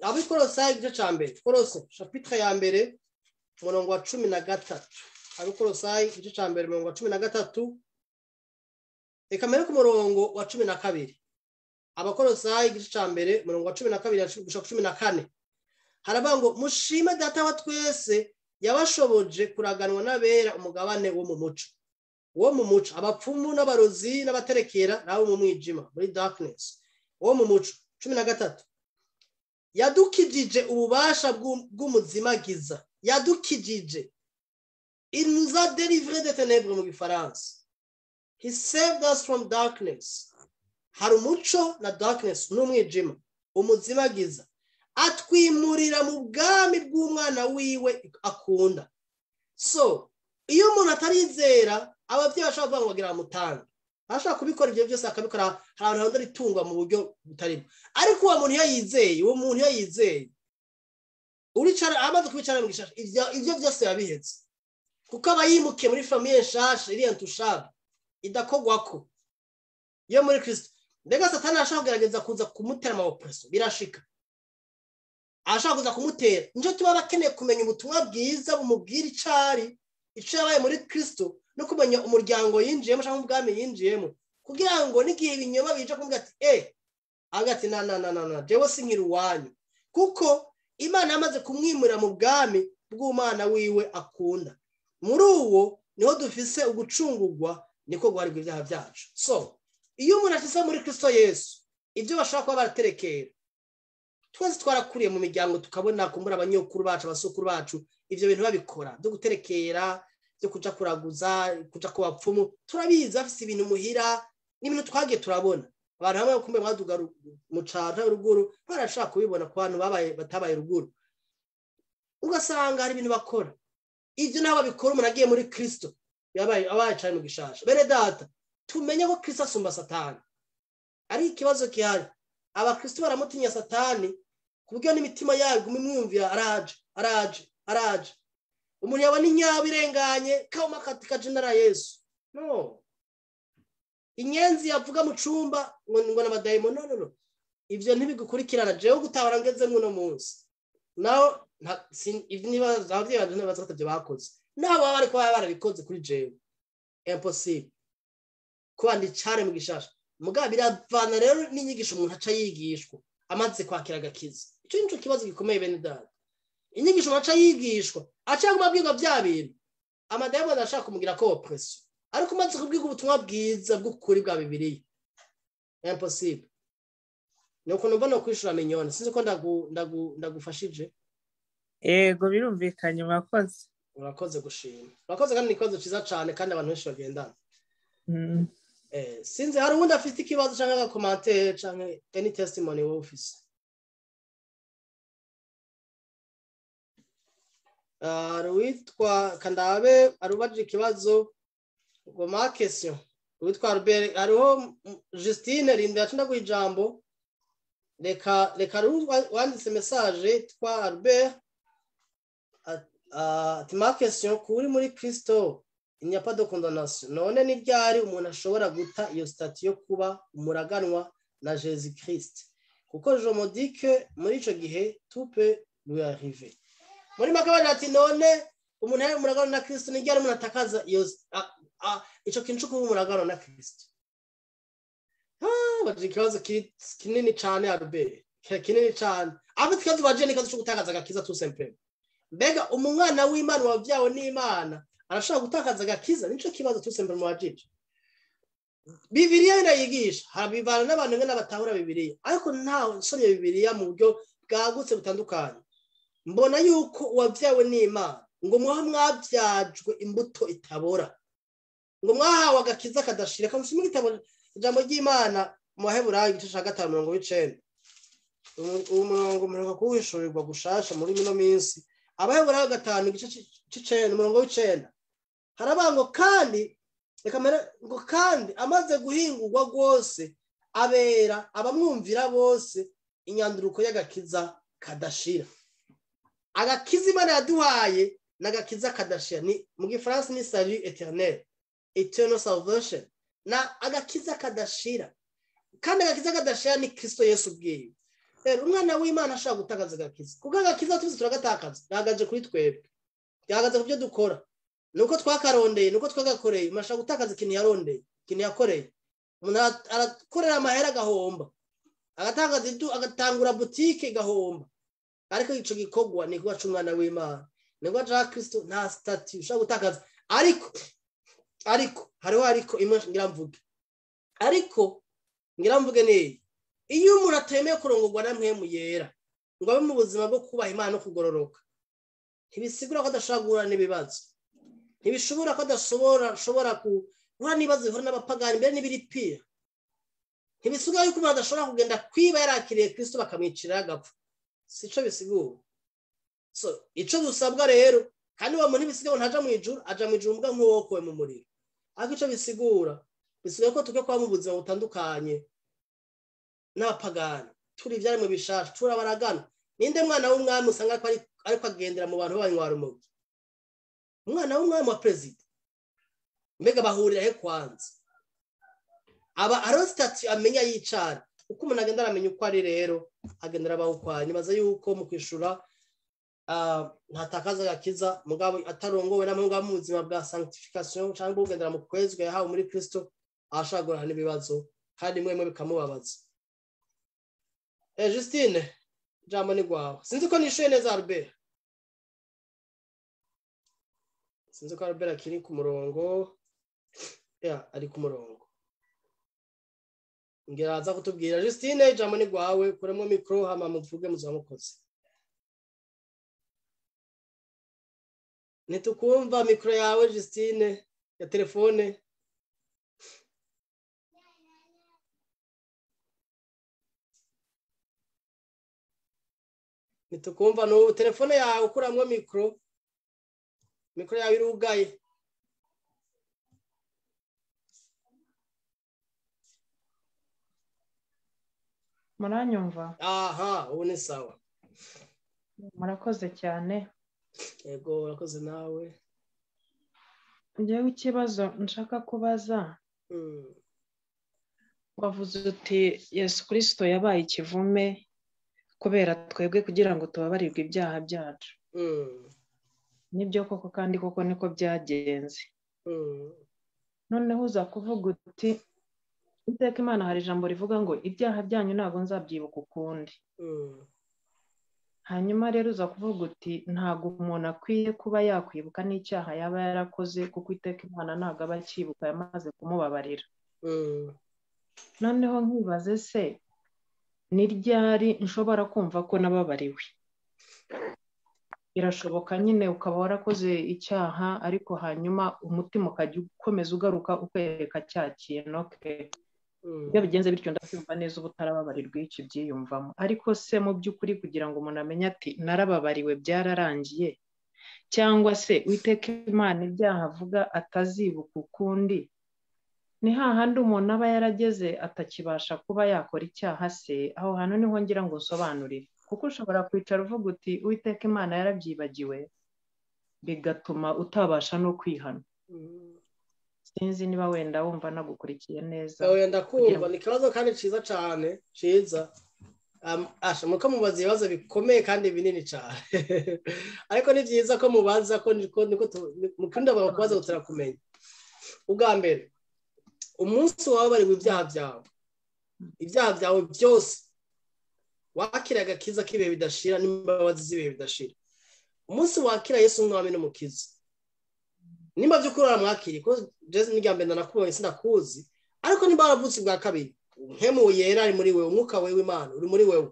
Abikolosayi igice ca mbere, Kolose chapitre ya mbere umurongo wa 13. Abikolosayi igice ca mbere umurongo wa 13, reka mbere ku murongo wa 12. Abakolosayi igice ca mbere umurongo wa 12 gushika 14, haravuga ngo mushime Data wa twese yabashoboje kuraganwa n'abera umugabane wo mu muco. Wo mu muco, abapfumu n'abarozi n'abaterekera nabo mu mwijima, muri darkness. Wo mu muco. 13, yadukijije ububasha bw'umuzimagiza, yadukijije. Il nous a délivré des ténèbres mu gifaransa. He saved us from darkness. Hari umuco na darkness n'umwijima, umuzimagiza. Atwimurira mu bwami bw'umwana wiwe akunda. So iyo umuntu atarizera, ababyeyi bashobora kuvuga ngo bagira bamutange, ashobora kubikora ibyo byose akabikora. Hari abantu ritungwa mu buryo butari bwo, ariko uwo muntu iyo yizeye, uwo muntu iyo yizeye uricara amaze kubicara mu gishasha, ibyo byose yabihetse, kuko aba yimukiye muri famille nshasha iri intouchable, idakogwako, yo muri Kristo. Mbega Satani arashaka kugerageza kuza kumutera ama oppression? Birashika, ashaka kuza kumutera. Nico tuba bakeneye kumenya ubutumwa bwiza bumubwira icari, ico yabaye muri Kristo, no kumenya umuryango yinjiyemo cyangwa ubwami yinjiyemo, kugira ngo n'igihe ibinyoma bije kumubwira ati agati na na na na na, jewe sinkiri uwanyu, kuko Imana yamaze kumwimurira mu bwami bw'umwana wiwe akunda. Muri uwo niho dufise ugucungurwa, niko guharirwa ibyaha byacu. So iyo umuntu ashyize muri Kristo Yesu, ibyo bashobora kuba baraterekera, twese twarakuriye mu miryango, tukabona kumbura abanyokuru bacu, abasokuru bacu, ibyo bintu babikora byo guterekera, byo kuja kuraguza, kuja ku bapfumu. Turabizi, bafise ibintu muhira, n'ibintu twagiye turabona. Abantu bamwe kumbe mwaduga mu caro ruguru barashaka kubibona ku bantu babaye batabaye ruguru, ugasanga hari ibintu bakora. Ibyo nabo babikora, umuntu agiye muri Kristo yabaye abaye cyane mu gishasha. Bene data, tumenye ko Kristo asumba Satani. Ari ikibazo gihari, abakristo baramutinya Satani ku buryo n'imitima yabo iguma imwumvira: araje, araje, araje. Umuntu yabona inyabo irenganye kawuma katika jina la Yesu. No inyenzi yavuga mu cumba ngo n'abadayimoni. No, no, no, ivyo ntibigukurikirana. Jewe gutabara ngeze muno munsi naho niba abavyeyi banje ntibaza ko atavyo bakoze, naho baba bariko baba barabikoze, kuri jewe impossible, kuba ndi cane mu gishasha. Mugabo biravana rero n'inyigisho umuntu aca yigishwa amaze kwakira agakiza. Ico nico kibazo gikomeye, bene data. Inyigisho umuntu aca yigishwa, aca yaguma abwirwa vya bintu, amadayimoni ashaka kumugira ko oppression. Ariko umaze kubwirwa ubutumwa bwiza bw'ukuri bwa Bibiliya, impossible. Ni ukuntu mbona kwishura minyoni. Sinzi ko ndagufashije. Yego, birumvikanye, murakoze. Urakoze gushima, urakoze. Kandi ni ikibazo cyiza cyane, kandi abantu benshi bagendana. Sinzi hari uwundi afite ikibazo cyangwa aga commentaire cyangwa any testimony wowe ufise. Hari uwitwa Kandabe arubajije ikibazo ngo ma question. Uwitwa Albert, hariho Justine Rinda yacu, ndaguha ijambo. Reka wanditse message yitwa Albert ati: "Ma question, kuri muri Kristo il n'y a pas de condamnation. None ni ryari umuntu ashobora guta iyo statut yo kuba umuraganwa na Jésus Christ? Kuko je me dis que muri ico gihe tout peut lui arriver." Muri make bagira ati: none umuntu ari umuraganwa na Kristo, ni ryari umuntu atakaza iyo ico kintu cyo kuba umuraganwa na Kristo? Bagira ikibazo kinini cane, Albert, kinini cane. Afite ikibazo baje ni ikibazo cyo gutakaza agakiza, tout simplement. Mbega umwana w'Imana wabyawe n'Imana arashobora gutakaza agakiza? Nico kibazo, tout simplement, wajije. Bibiliya irayigisha, harabivana n'abantu ngena batahura Bibiliya, ariko ntawe nsomye Bibiliya mu buryo bwagutse butandukanye, mbona yuko uwabyawe n'Imana, ngo muha mwabyajwe imbuto itabora, ngo mwahawe agakiza kadashira. Reka musome igitabo, ijambo ry'Imana mu Baheburayo, igice ca 5, umurongo w'9. Uwo murongo muheruka kuwishurirwa gushasha muri mino minsi. Abaheburayo 5, igice c'icenda, umurongo w'9, haravuga ngo kandi, reka mbere, ngo kandi amaze guhingurwa rwose abera abamwumvira bose inyanduruko y'agakiza kadashira. Agakiza Imana yaduhaye ni agakiza kadashira, ni mu Gifaransa ni salut éternel, eternal salvation, na agakiza kadashira. Kandi agakiza kadashira ni Kristo Yesu ubwiwe. Rero umwana w'Imana ashobora gutakaza agakiza, kuko agakiza tuzi turagatakaza, gahagaze kuri twebwe, gahagaze ku byo dukora, nuko twakarondeye, nuko twagakoreye. Umuntu ashobora gutakaza ikintu yarondeye, ikintu yakoreye. Umuntu arakorera amahera agahomba, agatakaza agatangura butike igahomba. Ariko ico gikorwa ni kuba c'umwana w'Imana, ni kuba ca Kristo, nta statut ushobora gutakaza. Ariko hariho ariko imwe ngira mvuge, ariko ngira mvuge ni iyo umuntu atemeye kurongorwa na Mpwemu Yera ngo abe mu buzima bwo kubaha Imana no kugororoka, ntibisigura ko adashobora guhura n'ibibazo, ntibishobora ko adashobora guhura n'ibibazo bihura n'abapagani, mbere n'ibiri pire. Ntibisigura yuko umuntu adashobora kugenda kwiba yarakiriye Kristo, bakamwicira agapfa. Sico bisigura. So ico dusabwa rero, kandi wa muntu bisigaye ntaja mu ijuru, aja mu ijuru mbwa nk'uwokowe mu muriro. Ariko ico bisigura, bisigaye ko tuke kwa mu buzima butandukanye n'abapagani, turi ivyaremwe bishasha, turabaragana. Ninde mwana w'umwami usanga ariko agendera mu bantu b'abanywa rumogi? Umwana w'umwami wa president mbega bahurira he kwanza? Aba arostati amenya yicara. Uko umuntu agenda aramenya uko ari rero agendera abaho kwa. Nibaza yuko mu kwishura ntatakaza agakiza, mugabo atarongowe na mugabo mu buzima bwa sanctification cyangwa ugendera mu kwezwa yahawe muri Kristo, ashobora guhura n'ibibazo kandi mwe bikamubabaza. Justine, jambo ni gwawe. Sinzi ko nishuye neza Albert. Sinzi ko Albert akiri ku murongo. Ya, ari ku murongo. Ngira aza kutubwira. Justine, jambo ni gwawe, kuremo micro hama muvuge muzamukoze. Nitukumva micro yawe Justine ya telefone. Nitukumva no telefone yawe ukuramwo micro. Micro yawe irugaye. Muranyumva? Aha, ubu ni sawa. Murakoze cyane. Yego, urakoze nawe. Njyewe ikibazo nshaka kubaza. Wavuze uti Yesu Kristo yabaye ikivume kubera twebwe kugira ngo tubabarirwe ibyaha byacu. Nibyo koko, kandi koko niko byagenze. Noneho uza kuvuga uti Iteka Imana hari ijambo rivuga ngo ibyaha byanyu ntabwo nzabyibuka ukundi. Hanyuma rero uza kuvuga uti ntabwo umuntu akwiye kuba yakwibuka n'icyaha yaba yarakoze, kuko Iteka Imana ntabwo aba akibuka, yamaze kumubabarira. Noneho nkibaze se ni ryari nshobora kumva ko nababariwe? Birashoboka nyine ukaba warakoze icyaha, ariko hanyuma umutima ukajya ukomeza ugaruka ukwereka cya kintu. Okay. Iyo bigenze bityo ndabyumva neza, uba utarababarirwa icyo byiyumvamo. Ariko se mu by'ukuri kugira ngo umuntu amenye ati narababariwe byararangiye, cyangwa se Uwiteka Imana ibyaha avuga atazibuka ukundi, ni hahandi umuntu aba yarageze atakibasha kuba yakora icyaha se? Aho hantu niho ngira ngo nsobanurire, kuko ushobora kwicara uvuga uti Uwiteka Imana yarabyibagiwe, bigatuma utabasha no kwihana. Sinzi niba wenda wumva nagukurikiye neza. Wenda kumva ni ikibazo kandi ciza cyane, ciza. Asha muko mubaza ibibazo bikomeye kandi binini cyane. Ariko ni byiza ko mubaza, ko niko mukunda bakubaza utarakumenya. Ubwa mbere, umunsi wawe bari ibyaha byawe, ibyaha byawe byose wakira agakiza k'ibihe bidashira n'imbabazi z'ibihe bidashira. Umunsi wakira Yesu umwami n'umukiza, nimba by'ukuri waramwakiriye, ko Jesu ni mbere nakubonye sinakuzi, ariko nimba waravutse bwa kabiri, nkemu yera ari muri wewe, umwuka wewe w'Imana uri muri wewe,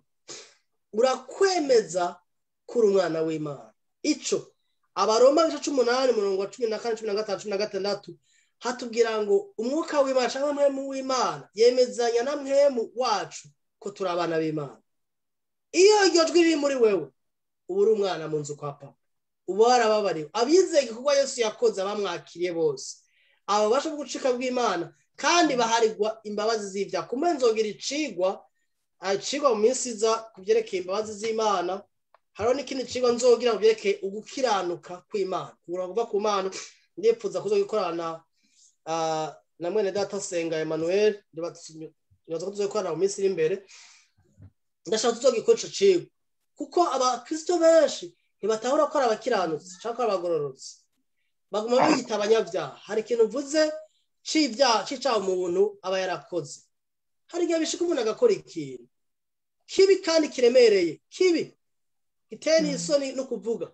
urakwemeza kuri umwana w'Imana. Ico Abaroma igice c'umunani umurongo wa 14, 15, 16 hatubwira ngo umwuka w'Imana cyangwa mpemu w'Imana yemezanya na mpemu wacu ko turi abana b'Imana. Iyo iryo jwi riri muri wewe, uba uri umwana mu nzu kwa papa, uba warababariwe. Abizeye igikorwa Yesu yakoze abamwakiriye bose, abo babasha gucika bw'Imana kandi baharigwa imbabazi z'ibyaha. Kumbe nzogira icigwa mu minsi iza ku byerekeye imbabazi z'Imana. Hariho n'ikindi cigwa nzogira ku byerekeye ugukiranuka kw'Imana, kuva ku Mana. Ndipfuza kuzogikorana na mwene data Senga Emmanuel, ndibaza ko tuzogikorana mu minsi iri imbere. Ndashaka tuzogikora ico cigwa, kuko abakristo benshi ntibatahura ko ari abakiranutsi cyangwa ko ari abagororotsi, baguma biyita abanyabyaha. Hari ikintu mvuze c'ibyaha c'icaha umuntu aba yarakoze. Hari igihe bishika umuntu agakora ikintu kibi kandi kiremereye, kibi giteye n'isoni no kuvuga.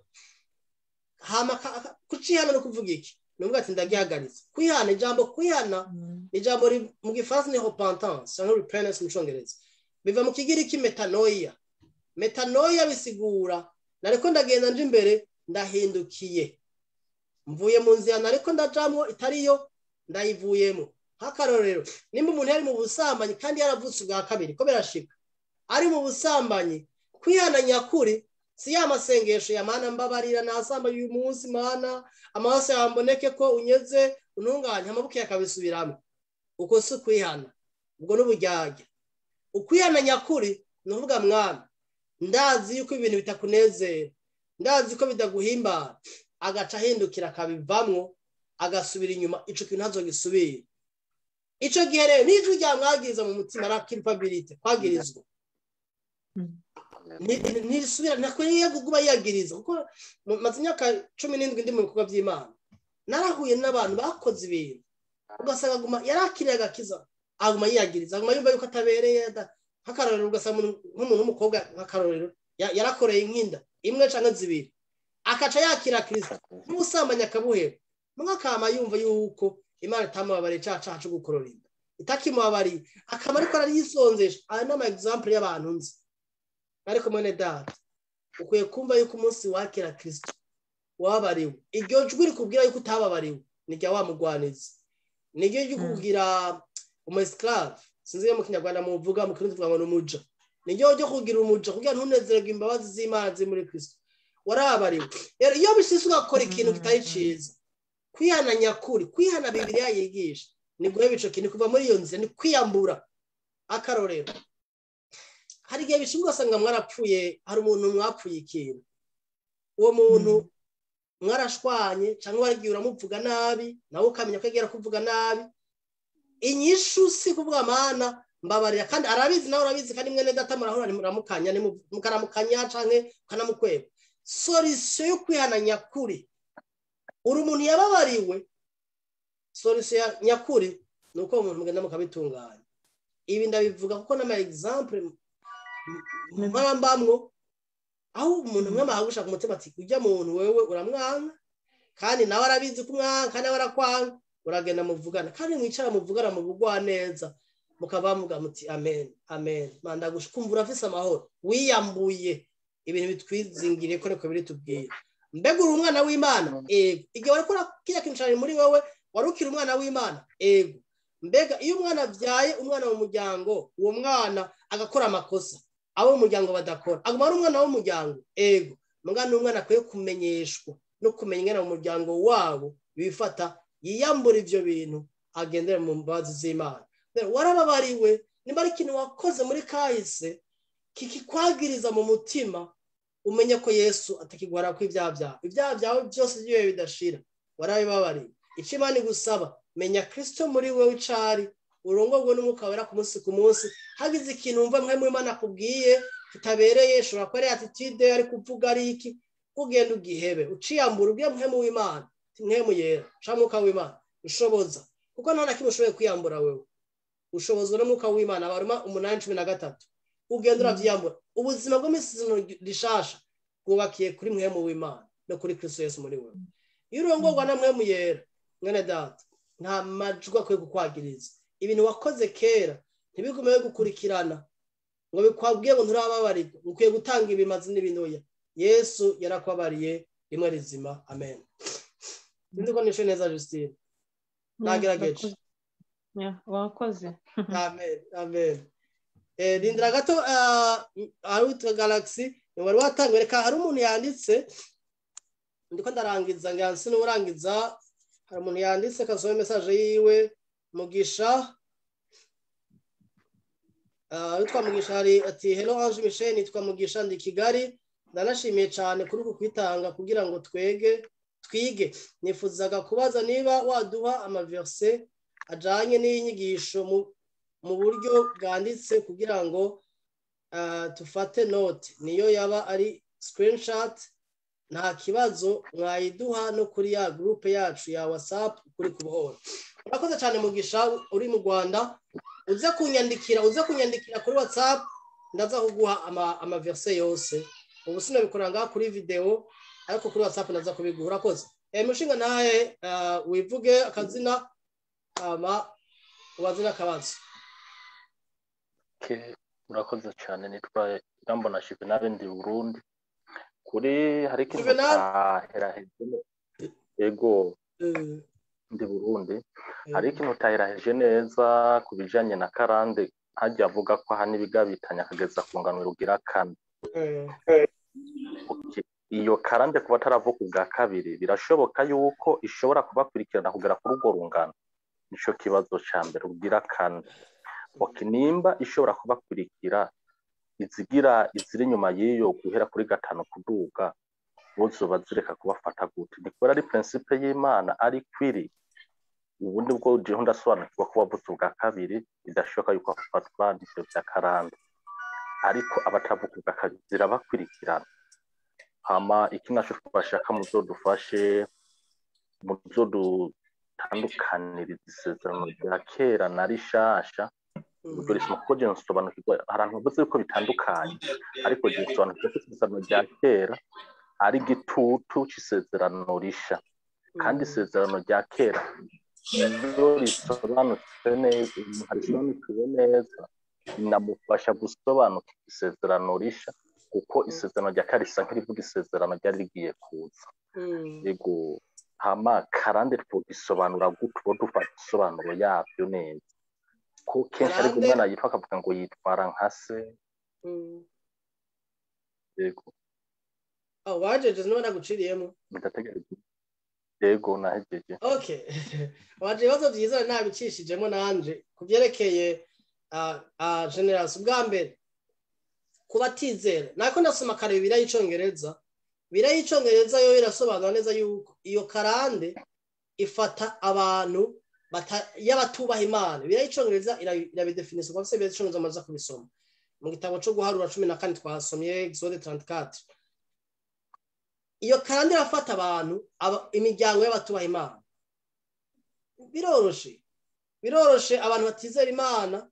Hama kucihana no kuvuga iki? Nuvuga ati ndagihagaritse. Kwihana, ijambo kwihana ni ijambo mu gifaransa ni repentance cyangwa repentance mu congereza. Biva mu kigiriki metanoia. Metanoia bisigura nariko ndagenda nje imbere ndahindukiye, mvuye mu nzira nariko ndajamwo itariyo ndayivuyemo. Nk'akarorero, nimba umuntu yari mu busambanyi kandi yaravutse ubwa kabiri, ko birashika ari mu busambanyi, Kwihana nyakuri si ya masengesho ya Mana mbabarira nasamba uyu munsi, Mana amaraso yamboneke ko unyeze untunganye, amaboko yakabisubiramo. Uko si kwihana, ubwo n'uburyarya. Ukwihana nyakuri ni ukuvuga: Mwami, ndazi yuko ibintu bitakunezera, ndazi ko bidaguhimbara. Agaca ahindukira akabivamwo, agasubira inyuma, ico kintu ntazogisubira. Ico gihe rero n'ijwi ryamwagiriza mu mutima, la culpabilité, kwagirizwa, ntirisubira, ntakwiriye kuguma yiyagiriza. Kuko maze imyaka 17 ndi mu bikorwa by'Imana, narahuye n'abantu bakoze ibintu, ugasanga aguma yarakiriye agakiza, aguma yiyagiriza, aguma yumva yuko atabereye. Nk'akarorero, ugasanga nk'umuntu w'umukobwa, nk'akarorero, yarakoreye inkinda imwe canke zibiri, akaca yakira Kirisito, n'ubusambanyi akabuheba, mwakama yumva yuko Imana itamubabariye ca caha co gukorora inda, itakimubabariye, akaba ariko arayisonzesha. Aya ni ama exemple y'abantu nzi. Ariko mwene data, ukwiye kumva yuko umunsi wakira Kirisito wababariwe. Iryo jwi rikubwira yuko utababariwe ni rya wa mugwanizi, niryo ryo kugira umu esclave. Sinzi iyo mu Kinyarwanda muvuga, mu Kirundi tuvuga ngo ni umuja. Niryo ryo kugira umuja kugira ntunezererwe imbabazi z'Imana ziri muri Kirisito. Warababariwe. Rero iyo bishitse ugakora ikintu kitari ciza, kwihana nyakuri, kwihana Bibiliya yigisha, ni guheba ico kintu, kuva muri iyo nzira, ni kwiyambura. Akarorero, hari igihe bishika ugasanga mwarapfuye, hari umuntu mwapfuye ikintu, uwo muntu mwarashwanye cyangwa waragiye uramuvuga nabi, nawe ukamenya ko yagiye kuvuga nabi. Inyishu si kuvuga Mana mbabarira, kandi arabizi, nawe urabizi, kandi mwene data murahura, muramukanya, mukaramukanya canke ukanamukweba. Solution yo kwihana nyakuri, uri umuntu yababariwe, solution ya nyakuri ni uko umuntu mugenda mukabitunganya. Ibi ndabivuga kuko n'ama exemple mparambamwo, aho umuntu umwe amahagusha ku mutima ati: "Ujya muntu wewe uramwanga, kandi nawe arabizi ko umwanga, kandi nawe arakwanga." Uragenda muvugana, kandi mwicara muvugana mu bugwa neza, mukaba muvuga muti: "Amen, amen, mandagusha." Kumva urafise amahoro, wiyambuye ibintu bitwizingiriye ko niko biri tubwira. Mbega uri umwana w'Imana? Ego. Igihe wariko kiriya kintu cari muri wewe, wari ukiri umwana w'Imana? Ego. Mbega iyo umwana abyaye umwana mu muryango, uwo mwana agakora amakosa abo mu muryango badakora, aguma ari umwana w'umuryango? Ego. Muga ni umwana akwiye kumenyeshwa no kumenya ingene mu muryango wabo bifata, yiyambura ivyo bintu, agendere mu mbabazi z'Imana. Rero warababariwe. Nimba ari ikintu wakoze muri kahise kikikwagiriza mu mutima, umenye ko Yesu atakiguhara ko ibyaha byawe, ibyaha byawe byose by'ibihe bidashira, warabibabariwe. Icyo Imana igusaba: menya Kristo muri wewe icari, urongorwe n'Umwuka Wera ku munsi ku munsi. Hagize ikintu wumva mwe Imana akubwiye kitabereye, ishobora kuba ari attitude, ari kuvuga, ari iki, ugenda ugihebe, uciyambura, ubwiye Mpwemu w'Imana, Mpwemu Yera canke Mwuka w'Imana ushoboza, kuko nta na kimwe ushoboye kwiyambura wewe, ushobozwa n'Umwuka w'Imana. Abaroma 8:13. Ugenda uravyiyambura. Ubuzima bwo mw'isezerano rishasha bwubakiye kuri Mpwemu w'Imana no kuri Kristo Yesu muri wewe. Iyo urongorwa na Mpwemu Yera, mwene data, nta majwi akwiye kukwagiriza. Ibintu wakoze kera ntibigume gukurikirana ngo bikwabwiye ngo nturababarirwa, ukwiye gutanga ibimazi n'ibinoya. Yesu yarakwabariye rimwe rizima. Amen. Sinzi ko nishe neza, Justine, nagerageje. Wakoze. Amen, amen. Rindira gato, hari witwa Galaxy wari watangwe. Reka, hari umuntu yanditse, ndiko ndarangiza, ngira n'urangiza. Hari umuntu yanditse, kasome message yiwe. Mugisha, witwa Mugisha, hari ati: "Hello Ange Michel, nitwa Mugisha, ndi Kigali. Ndanashimiye cyane kuri uku kwitanga kugira ngo twege twige. Nifuzaga kubaza niba waduha ama verset ajanye n'inyigisho mu buryo bwanditse kugira ngo tufate note, niyo yaba ari screenshot nta kibazo, mwayiduha no kuri ya groupe yacu ya WhatsApp kuri Kubohora." Urakoze cyane Mugisha, uri mu Rwanda. Uze kunyandikira kuri WhatsApp, ndaza kuguha ama verset yose. Ubu sinabikora ngaha kuri video, ariko kuri WhatsApp ndaza kubiguha. Urakoze. Mushinga nawe, wivuge akazina ama ubaze n'akabazo. Urakoze cyane. Nitwa Irambona Juvenal, ndi Burundi. Kuri hari ikintu Juvenal? Utaheraheje, ego. Ndi Burundi. Hari ikintu utaheraheje neza ku bijanye na karande, hajya avuga ko aha n'ibigabitanya akageza ku ngano rugira kane. Iyo karande kuba ataravuka ubwa kabiri, birashoboka yuko ishobora kubakurikirana kugera kuri urwo rungano? Nico kibazo ca mbere. Ubwira kane, okay, nimba ishobora kubakurikira, izigira iziri inyuma y'iyo guhera kuri gatanu kuduga, bozoba zireka kubafata gute? Ni kubera ari principe y'Imana ari kwiri ubundi bwo jeho ndasobanukirwa ko wavutse ubwa kabiri bidashoboka yuko afatwa n'ivyo vya karande, ariko abatavuka ubwa kabiri zirabakurikirana. Hama iki naco twashaka muzodufashe, muzodutandukaniriza isezerano rya kera na rishasha, uburyo risoma, kuko je nsobanukirwa hari ahantu bavuze yuko bitandukanye, ariko je nsobanukirwa ko isezerano rya kera ari igitutu c'isezerano risha, kandi isezerano rya kera iyo risobanutse neza, umuntu arisobanukiwe neza, binamufasha gusobanukirwa isezerano risha, kuko isezerano rya kera risa nk'irivuga isezerano ryari rigiye kuza. Yego, hama karande twogisobanura gute? Ubo dufata isobanuro yabyo neza, ko kenshi ariko umwana yitwa akavuga ngo yitwara nka se. Yego. Wajeje niba naguciriyemo? Ndategereje. Yego, nahejeje. Okay, waje ibibazo byiza nabicishijemo nanje ku byerekeye génération bwa mbere kubatizera. Nako ndasoma kare Bibiliya y'Icongereza. Bibiliya y'Icongereza yo irasobanura neza yuko iyo karande ifata abantu y'abatubaha Imana. Bibiliya y'Icongereza irabidefinisa kuko bafise Bibiliya y'Icongereza, amaze kubisoma mu gitabo cyo Guharura 14 twasomye, Exode 34. Iyo karande irafata abantu, imiryango y'abatubaha Imana. Biroroshe, biroroshe. Abantu batizera Imana,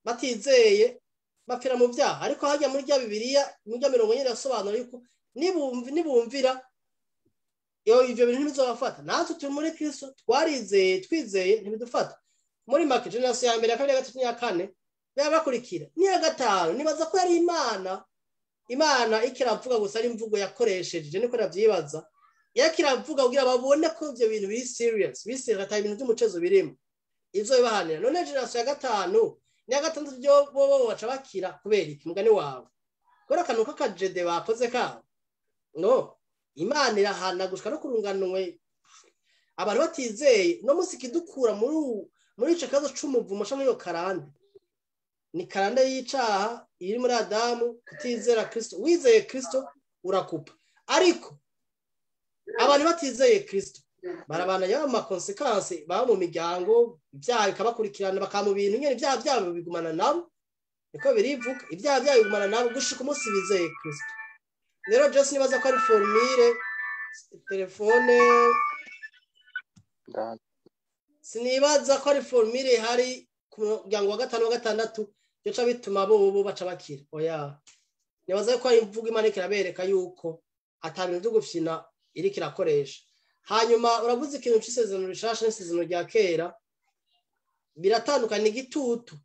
batizeye, bapfira mu byaha. Ariko hajya muri rya Bibiliya, muri rya mirongo nyine, irasobanura yuko nibumvira ivyo bintu ntibizobafata. Natwe turi muri Kristo, twarizeye, twizeye ntibidufata. Muri make, génération ya mbere, ya kabiri, ya gatatu n'iya kane bakurikira n'iya gatanu, nibaza ko yari Imana ikiravuga gusa, ari imvugo yakoresheje, niko navyibaza, yakiravuga kugira babone ko ivyo bintu biri serious, biri serious, atari ibintu by'umucezo birimo ivyo bibahanira. None génération ya gatanu n'iya gatandatu byo bo baca bakira kubera iki? Mugani wawe, kubera akantu k'akajede bakoze kabo? No Imana irahana gushika no kurunganwe abantu batizeye. No munsi kidukura muri ico kibazo c'umuvumo canke iyo karande, ni karande y'icaha iri muri Adamu, kutizera Kristo. Wizeye Kristo urakupa, ariko abantu batizeye Kristo barabandanya mu ma conséquences, baba mu miryango, ibyaha bikabakurikirana, bakaba mu bintu nyene, ibyaha byabo bigumana nabo. Niko birivuga, ibyaha byabo bigumana nabo gushika umunsi bizeye Kristo. Rero Jose, nibaza ko ari formule telefone, sinibaza ko ari formule ihari ku muryango wa gatanu, wa gatandatu, byoca bituma bobo baca bakira. Oya, nibaza ko ari imvugo Imana irabereka yuko ata bintu byo gufyina iriko irakoresha. Hanyuma uravuze ikintu c'isezerano rishasha n'isezerano rya kera biratandukanye. Igitutu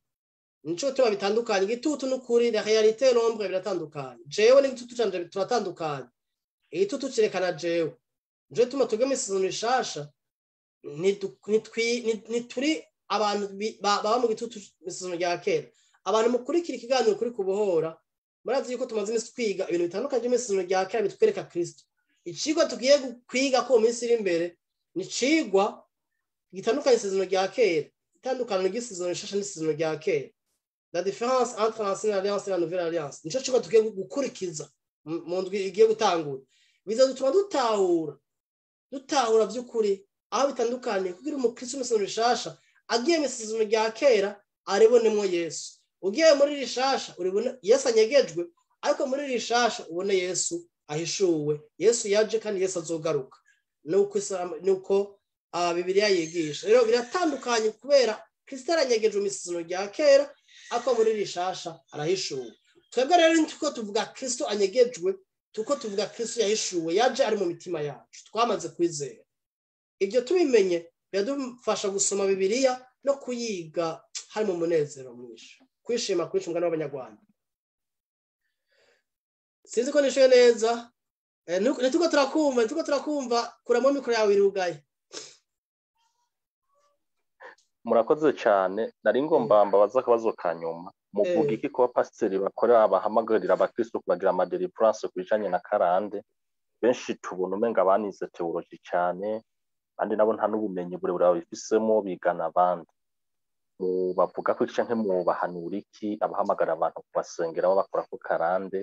nico tuba bitandukanye, igitutu n'ukuri, la réalité, l'ombre, biratandukanye. Jewe n'igitutu canje turatandukanye. Igitutu cerekana jewe. Nico tuma twebwe mu isezerano rishasha ntituri abantu baba mu gitutu. Mu isezerano rya kera, abantu mukurikira ikiganiro kuri Kubohora, murazi yuko tumaze iminsi twiga ibintu bitandukanye mu isezerano rya kera bitwereka Kristo. Icigwa tugiye kwiga ko mu minsi iri imbere ni icigwa gitandukanye isezerano rya kera, itandukaniro ry'isezerano rishasha n'isezerano rya kera, la différence entre l'ancienne alliance et la nouvelle alliance. Nico cigwa tugiye gukurikiza mu ndwi igiye gutangura. Bizadutuma dutahura by'ukuri aho bitandukaniye, kugira umukristo mu isezerano rishasha agiye mu isezerano rya kera aribonemo Yesu, ugiye muri rishasha uribone Yesu anyegejwe, ariko muri rishasha ubone Yesu ahishuwe, Yesu yaje kandi Yesu azogaruka. Nuko Bibiliya yigisha. Rero biratandukanye kubera Kristo aranyegejwe mu isezerano rya kera, ariko muri rishasha arahishuwe. Twebwe rero ntituko tuvuga Kristo anyegejwe, tuko tuvuga Kristo yahishuwe, yaje ari mu mitima yacu twamaze kwizera. Ibyo tubimenye biradufasha gusoma Bibiliya no kuyiga harimo umunezero mwinshi, kwishima kwinshi, umugani w'Abanyarwanda. Sinzi ko nishuye neza. Ntituko turakumva, ntituko turakumva. Kuramo mikoro yawe, irugaye. Murakoze cyane. Nari ngomba mbabaza akabazo ka nyuma. Muvuga iki ko abapasiteri bakorera bahamagarira abakristo kubagira amadelivrance ku bijanye na karande? Benshi tubona umenga banize teoloji cyane, abandi nabo nta n'ubumenyi burebure babifisemo, bigana abandi. Bavuga ko canke mubahanura iki abahamagara abantu kubasengera babakora ko karande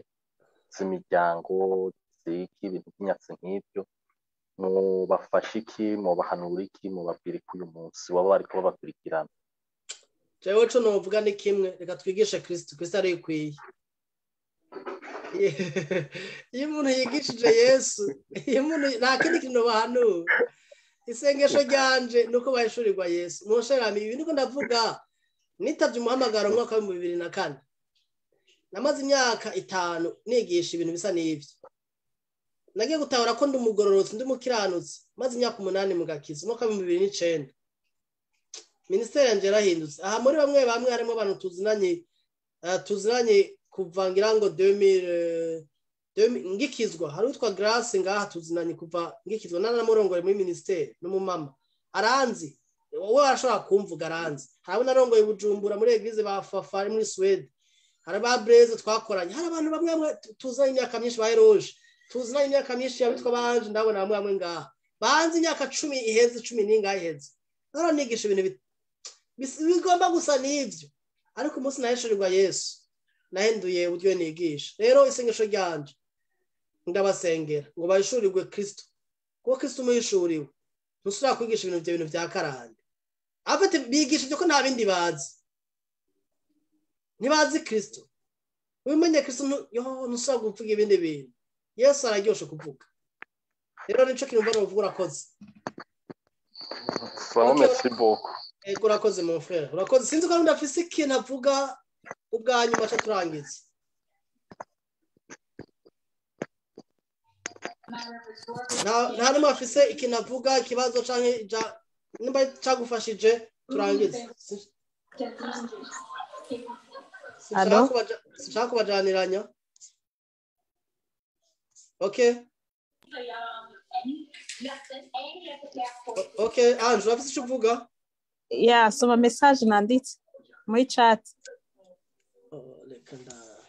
z'imiryango ziki ibintu by'inyatsi nk'ibyo? Mubafasha iki, mubahanura iki, mubabwira iki uyu munsi baba bariko babakurikirana? Jewe co novuga ni kimwe, reka twigishe Kristo. Kristo arikwiye. Iyo umuntu yigishije Yesu, iyo umuntu nta kindi kintu bahanura. Isengesho ryanje ni uko bahishurirwa Yesu. Munsherami, ibi niko ndavuga, nitavye umuhamagaro mu mwaka w'ibihumbi bibiri na kane. Namaze imyaka 5 nigisha ibintu bisa n'ivyo. Nagiye gutahura ko ndi umugororotsi, ndi umukiranutsi, maze imyaka 8 mu gakiza, umwaka w'ibihumbi bibiri n'icenda. Minisiteri yanje yarahindutse. Aha muri bamwe bamwe harimo abantu tuziranye kuva ngira ngo 2000 ngikizwa. Hari uwitwa Grace ngaha tuzinanye kuva ngikizwa, nanamurongoye muri minisiteri n'umumama aranzi, wowe arashobora kumvuga aranzi. Hari abo narongoye Bujumbura muri eglise ba Fafari muri Swede, hari ba Blaise twakoranye, hari abantu bamwe bamwe tuziranye imyaka myinshi ba Eroge, tuziranye imyaka myinshi abitwa banje, ndabona bamwe bamwe ngaha banzi imyaka 10 iheze, 10 n'ingahe iheze. None nigisha ibintu bigomba gusa n'ivyo, ariko umunsi nahishurirwa Yesu nahinduye uburyo nigisha. Rero isengesho ryanje ndabasengera ngo bahishurirwe Kristo, kuko Kristo umuhishuriwe ntusubira kwigisha ibintu bya bintu bya karande. Afite bigisha ibyo ko nta bindi bazi, ntibazi Kristo. Umenye Kristo ntusubira kuvuga ibindi bintu. Yesu araryoshe kuvuga. Rero nico kintu mbona uvuga, urakoze. Sawa, merci beaucoup. Ego, urakoze mon frère, urakoze. Sinzi ko ndafise ikintu avuga ubwa nyuma ca turangiza. Nta numwe afise ikintu avuga, ikibazo canke nimba cagufashije turangize. Sinshaka kubajaniranya. Okay. Okay, Ange, urafise ico uvuga? Ya, soma message nanditse muri chat. Reka ndabe.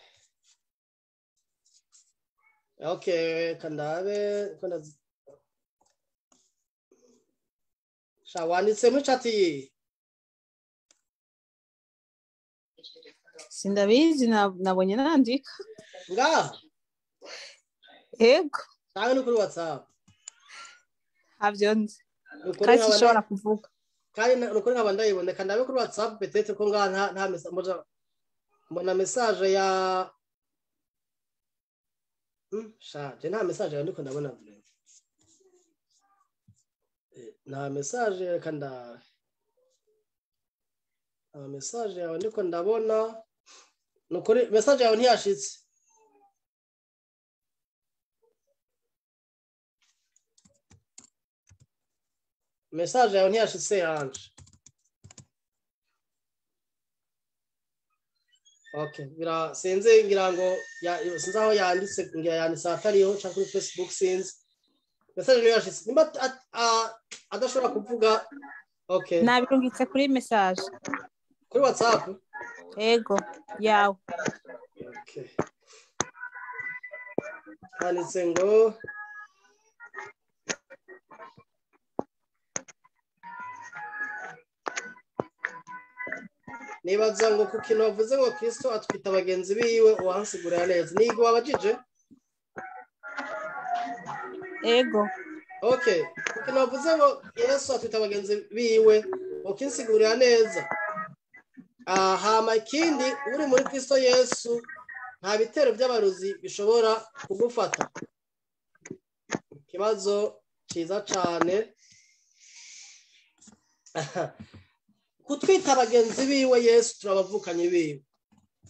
Okay, reka ndabe. Sha wanditse muri chat iyi? Sindabizi, nabonye nandika. Ngaha? Yego. Cyangwa ni kuri WhatsApp? Ntabyo nzi. Kandi sinshobora kuvuga. Kandi nukuri nkaba ndayibona, reka ndabe kuri WhatsApp peut-être ko ngaha nta message mbona message ya sha je nta message yawe ndiko ndabona vraiment. Nta message, reka ndabe. Nta message yawe ndiko ndabona. Nukuri message yawe ntiyashitse. Message yawe ntiyashitse yanje. Okay, bira sinzi ngira ngo sinzi aho yanditse, ngira yanditse atariho cyangwa kuri Facebook sinzi. Message niyo yashitse. Nimba adashobora kuvuga, okay. Nabirungitse kuri message. Kuri WhatsApp? Ego, yawe. Okay. Handitse ngo nibaza ngo ku kintu bavuze ngo Kristo atwita bagenzi biwe, uwansigurira neza. Nigo wabajije? Ego. Okay, ku kintu bavuze ngo Yesu atwita bagenzi biwe, ukinsigurira neza. Hama ikindi, uri muri Kristo Yesu nta bitero by'abarozi bishobora kugufata. Ikibazo ciza cane. Kutwita bagenzi biwe Yesu turabavukanye biwe.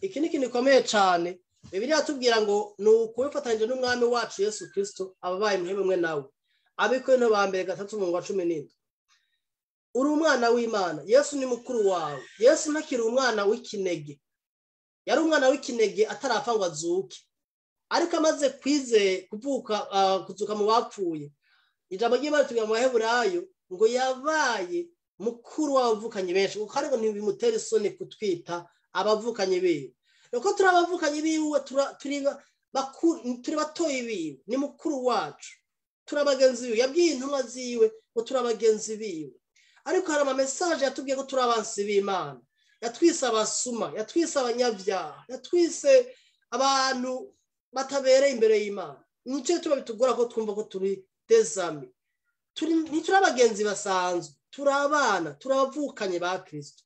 Iki ni ikintu gikomeye cane. Bibiliya yatubwira ngo ni ukubifatanyije n'umwami wacu Yesu Kristo ababaye muhebe mwe nawe. Abikorinto ba mbere 3:17. Uri umwana w'Imana, Yesu ni mukuru wawe. Yesu ntakiri umwana w'ikinege. Yari umwana w'ikinege atarapfa ngo azuke. Ariko amaze kuvuka kuzuka mu bapfuye. Ijambo ry'Imana ritubwira mu Baheburayo ngo yabaye mukuru w'abavukanye benshi, kuko ariko ntibimutera isoni kutwita Abavukanye biwe. Nuko turi abavukanye biwe, turi batoyi biwe, ni mukuru wacu, turi abagenzi biwe. Yabwiye intumwa ziwe ngo turi abagenzi biwe, ariko hari ama message yatubwiye ko turi abansi b'Imana. Yatwise abasuma, yatwise abanyabyaha, yatwise abantu batabereye imbere y'Imana. Nicyo tuba bitugora ko twumva ko turi des amis. Ntituri abagenzi basanzwe, turi abana, turi abavukanye ba Kirisito,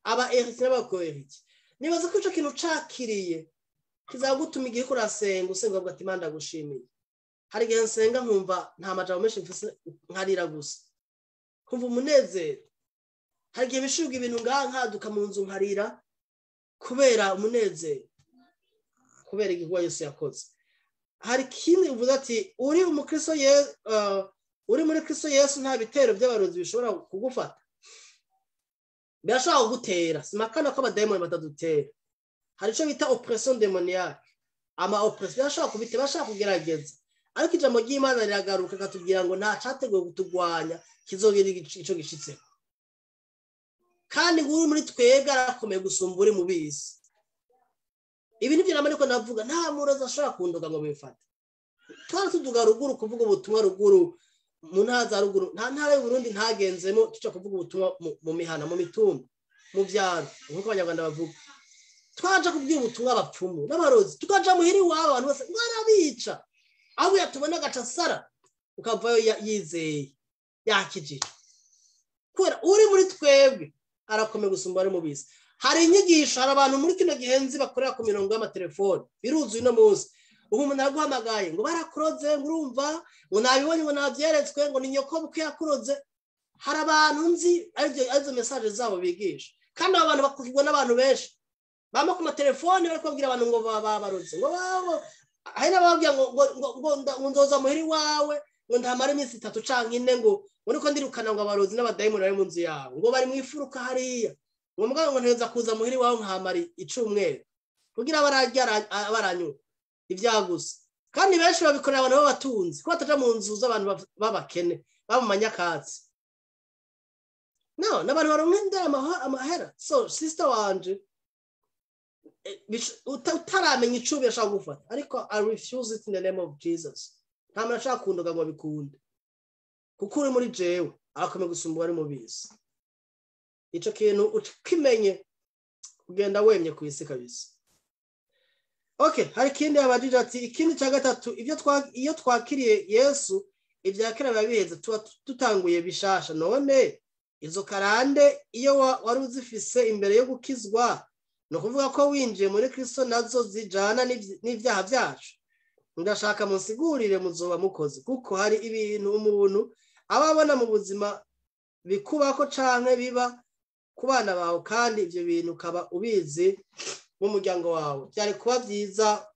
aba héritiers n'aba co-héritiers. Nibaza ko icyo kintu cakiriye kizagutuma igihe urasenga, usenga uvuga ati: "Imana, ndagushimiye." Hari igihe nsenga nkumva nta majambo menshi mfise, nkarira gusa, nkumva umunezero. Hari igihe bishirwa ibintu ngaha, nkaduka mu nzu nkarira kubera umunezero, kubera igikorwa Yesu yakoze. Hari ikindi uvuze ati uri umukristo, uri muri Kristo Yesu, nta bitero by'abarozi bishobora kugufata. Birashobora kugutera, simakana ko abadayimoni batadutera. Hari icyo bita oppression démoniaque, ama oppression birashobora kubitera, bashaka kugerageza, ariko ijambo ry'Imana riragaruka ikatubwira ngo nta cyateguwe kutugwanya kizogira ico gishitseko, kandi ngo uri muri twebwe arakomeye gusumba uri mu bisi. Ibi nibyo nama niko navuga, nta murozi ashobora kundoga ngo bifate. Twari tuduga ruguru kuvuga ubutumwa, ruguru mu ntara za ruguru. Nta ntara y'Uburundi ntagenzemo tuca kuvuga ubutumwa mu mihana, mu mitumba, mu byaro, nk'uko Abanyarwanda bavuga. Twaja kubwira ubutumwa abapfumu n'abarozi, tukaja muhira iwabo, abantu bose mwarabica, ahubwo yatubona agaca sara, ukavayo yizeye yakijije, kubera uri muri twebwe arakomeye gusumba ari mu bisi. Hari inyigisho, hari abantu muri kino gihe nzi bakorera ku mirongo y'amatelefoni, biruzuye uno munsi. Ubu umuntu araguhamagaye ngo barakuroze, ngo urumva, ngo nabibonye, ngo nabyeretswe, ngo ni nyoko bukwe yakuroze. Hari abantu nzi arizo message zabo bigisha, kandi abo bantu bakuzwa n'abantu benshi bama ku matelefoni, bari kubabwira abantu ngo babaroze, ngo babo. Hari n'ababwira ngo nzoza muhira iwawe, ngo ntamara iminsi 3 canke 4, ngo niko ndirukana ngo abarozi n'abadayimoni bari mu nzu yawe, ngo bari mu ifuruka hariya, ngo mugabo ngo nteza kuza muhira iwawe nkamara icumweru kugira bararya baranywa ibyagusa. Kandi benshi babikorera abantu b'abatunzi, ko bataja mu nzu z'abantu b'abakene baba mu manyakatsi. No n'abantu baronka indera amahera. So sister wanje, utaramenya ico birashobora gufata, ariko I refuse it in the name of Jesus. Nta muntu ashaka kundoga ngo bikunde, kuko uri muri jewe arakomeye gusumba uwari mu bisi. Ico kintu ukimenye, ugenda wemye ku isi kabisa. Okay, hari ikindi yabajije ati ikindi cya gatatu, ibyo iyo twakiriye Yesu, ibya kera biba biheze, tuba dutanguye bishasha. None izo karande iyo wari uzifise imbere yo gukizwa, ni ukuvuga ko winjiye muri Kristo nazo zijana n'ibyaha byacu? Ndashaka munsigurire, muzoba mukoze, kuko hari ibintu umuntu aba abona mu buzima bikubako canke biba ku bana bawe, kandi ibyo bintu ukaba ubizi mu muryango wawe. Byari kuba byiza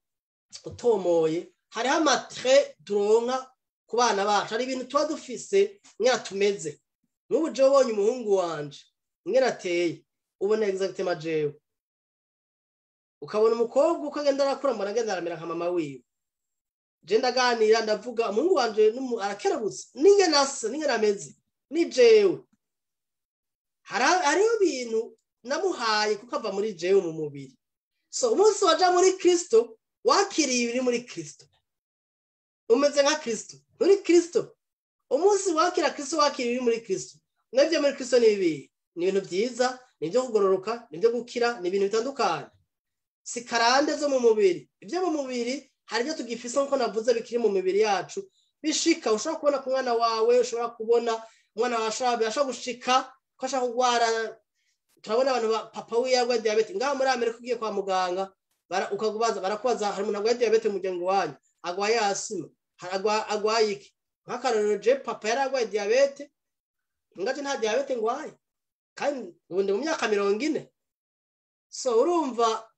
utomoye. Hariho ama traits turonka ku bana bacu, hari ibintu tuba dufise mwera tumeze. Nk'ubu jewe ubonye umuhungu wanje mwera ateye, ubona exactement jewe. Ukabona umukobwa uko agenda arakura, mbona agenda aramera nka mama wiwe. Je ndaganira, ndavuga, umuhungu wanje arakerebutse, n'ingene asa, n'ingene ameze ni jewe. Hariho ibintu namuhaye kuko ava muri jewe mu mubiri. So umunsi waja muri Kristo, wakiriye ibiri muri Kristo, umeze nka Kristo muri Kristo. Umunsi wakira Kristo, wakira ibiri muri Kristo. Nabyo muri Kristo ni bibiri: ni ibintu byiza, ni ibyo kugororoka, ni ibyo gukira, ni ibintu bitandukanye, si karande zo mu mubiri. Ibyo mu mubiri hari ibyo tugifise, nk'uko navuze, bikiri mu mibiri yacu, bishika ushobora kubona ku mwana wawe. Ushobora kubona umwana wawe ashobora gushika ko ashaka kurwara. Turabona abantu papa wiwe yarwaye diyabete. Ngaha muri Amerika ugiye kwa muganga, ukakubaza, barakubaza: "Hari umuntu arwaye diyabete mu muryango wanyu? Arwaye asima? Arwaye iki?" Nk'akarorero, je papa yari arwaye diyabete, ngaje nta diyabete ngwaye, kandi ubu ndi mu myaka 40. So urumva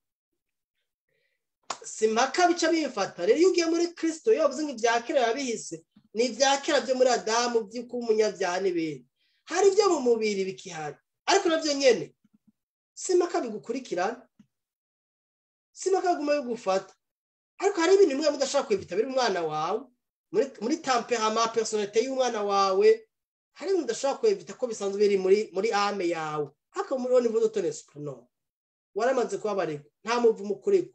si mpaka bica bimfata. Rero iyo ugiye muri Kristo, iyo bavuze ngo ibya kera biba bihise, ni ibya kera byo muri Adamu by'uko umunyabyaha n'ibindi. Hari ibyo mu mubiri bikihari, ariko nabyo nyene si mpaka bigukurikirana, si mpaka biguma bigufata. Ariko hari ibintu bimwe mudashobora kwevita biri umwana wawe, muri tempérament, personnalité y'umwana wawe. Hari ibintu udashobora kwevita ko bisanzwe biri muri âme yawe, ariko muri au niveau de ton esprit, no. Waramaze kubabarirwa, nta muvumo ukuriko.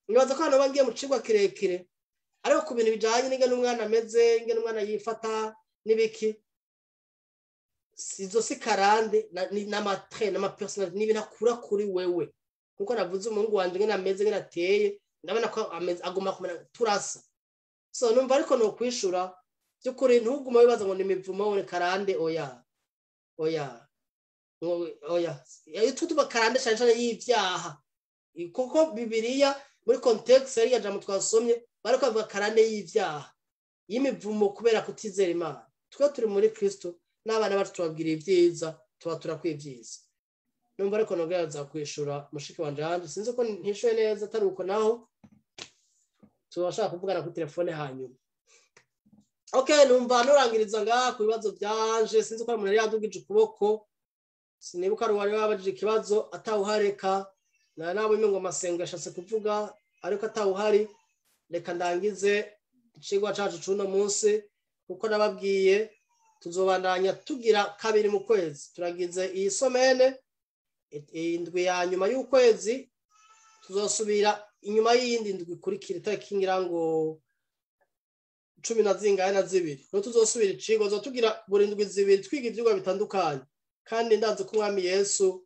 Nibaza ko hano bangiye mu cigwa kirekire, ariko ku bintu bijanye n'ingene umwana ameze, ingene umwana yifata n'ibiki, izo si karande, n'ama traits, n'ama personnalités, n'ibintu akura kuri wewe. Nkuko navuze, umuhungu wanje ingene ameze, ingene ateye, ndabona ko ameze agomba kumera turasa. So numva ariko no kwishura by'ukuri, ntugume wibaza ngo ni imivumo, ni karande. Oya, oya, oya. Iyo tutuba karande cyane cyane y'ibyaha, kuko Bibiliya muri contexte yari jambo twasomye, bariko bavuga karande y'ibyaha, y'imivumo kubera kutizera Imana. Twe turi muri Kristo n'abana bacu tubabwira ibyiza, tuba turakwiye ibyiza. Numva ariko nongereza kwishura mushiki wanje hanje. Sinzi ko ntishuye neza, atari uko naho tubashaka kuvugana kuri telefone hanyuma. Okay, numva nurangiriza ngaha ku bibazo byanje. Sinzi ko hari umuntu yari yadugije ukuboko, sinibuka ari wari wabajije ikibazo. Atawuhareka na nabo ngo amasengo yashatse kuvuga, ariko atawuhari, reka ndangize icigwa cacu c'uno munsi. Kuko nababwiye, tuzobandanya tugira kabiri mu kwezi. Turagize iyi semaine, indwi ya nyuma y'ukwezi, tuzosubira inyuma y'iyindi ndwi ikurikira, itariki ngira ngo 12. Niho tuzosubira icigwa. Tugira buri ndwi 2, twiga ivyigwa bitandukanye, kandi ndazi ko Umwami Yesu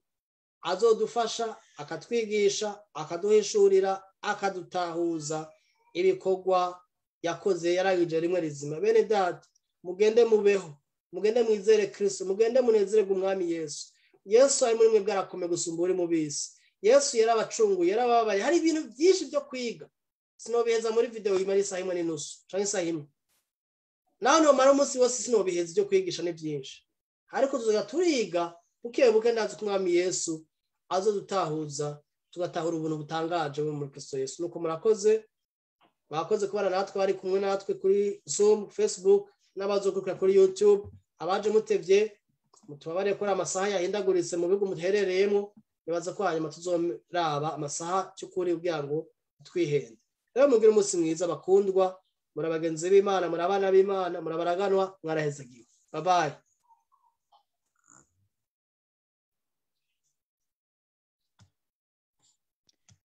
azodufasha, akatwigisha, akaduhishurira, akadutahuza ibikorwa yakoze yarangije rimwe rizima. Bene data, mugende mubeho, mugende mwizere Kristo, mugende munezererwe Umwami Yesu. Yesu ari muri mwe bwarakomeye gusumba uri mu bisi. Yesu yarabacunguye, yarababaye. Hari ibintu byinshi byo kwiga, sinobiheza muri video imara isaha imwe n'inusu canke isaha imwe. Nawe nomara umunsi wose sinobiheza. Ibyo kwigisha ni byinshi, ariko tuzoja turiga buke buke. Ndazi ko Umwami Yesu azodutahuza, tugatahura ubuntu butangaje buri muri Kristo Yesu. Nuko murakoze, bakoze kubana natwe, bari kumwe natwe kuri Zoom, Facebook, n'abazokurikira kuri YouTube. Abaje mutevye, mutubabare ko amasaha yahindaguritse mu bihugu muherereyemo. Nibaza ko hanyuma tuzoraba amasaha cy'ukuri kugira ngo twihende. Rero mugire umunsi mwiza, bakundwa. Muri abagenzi b'Imana, muri abana b'Imana, muri abaraganwa, mwarahezagiwe. Bye bye.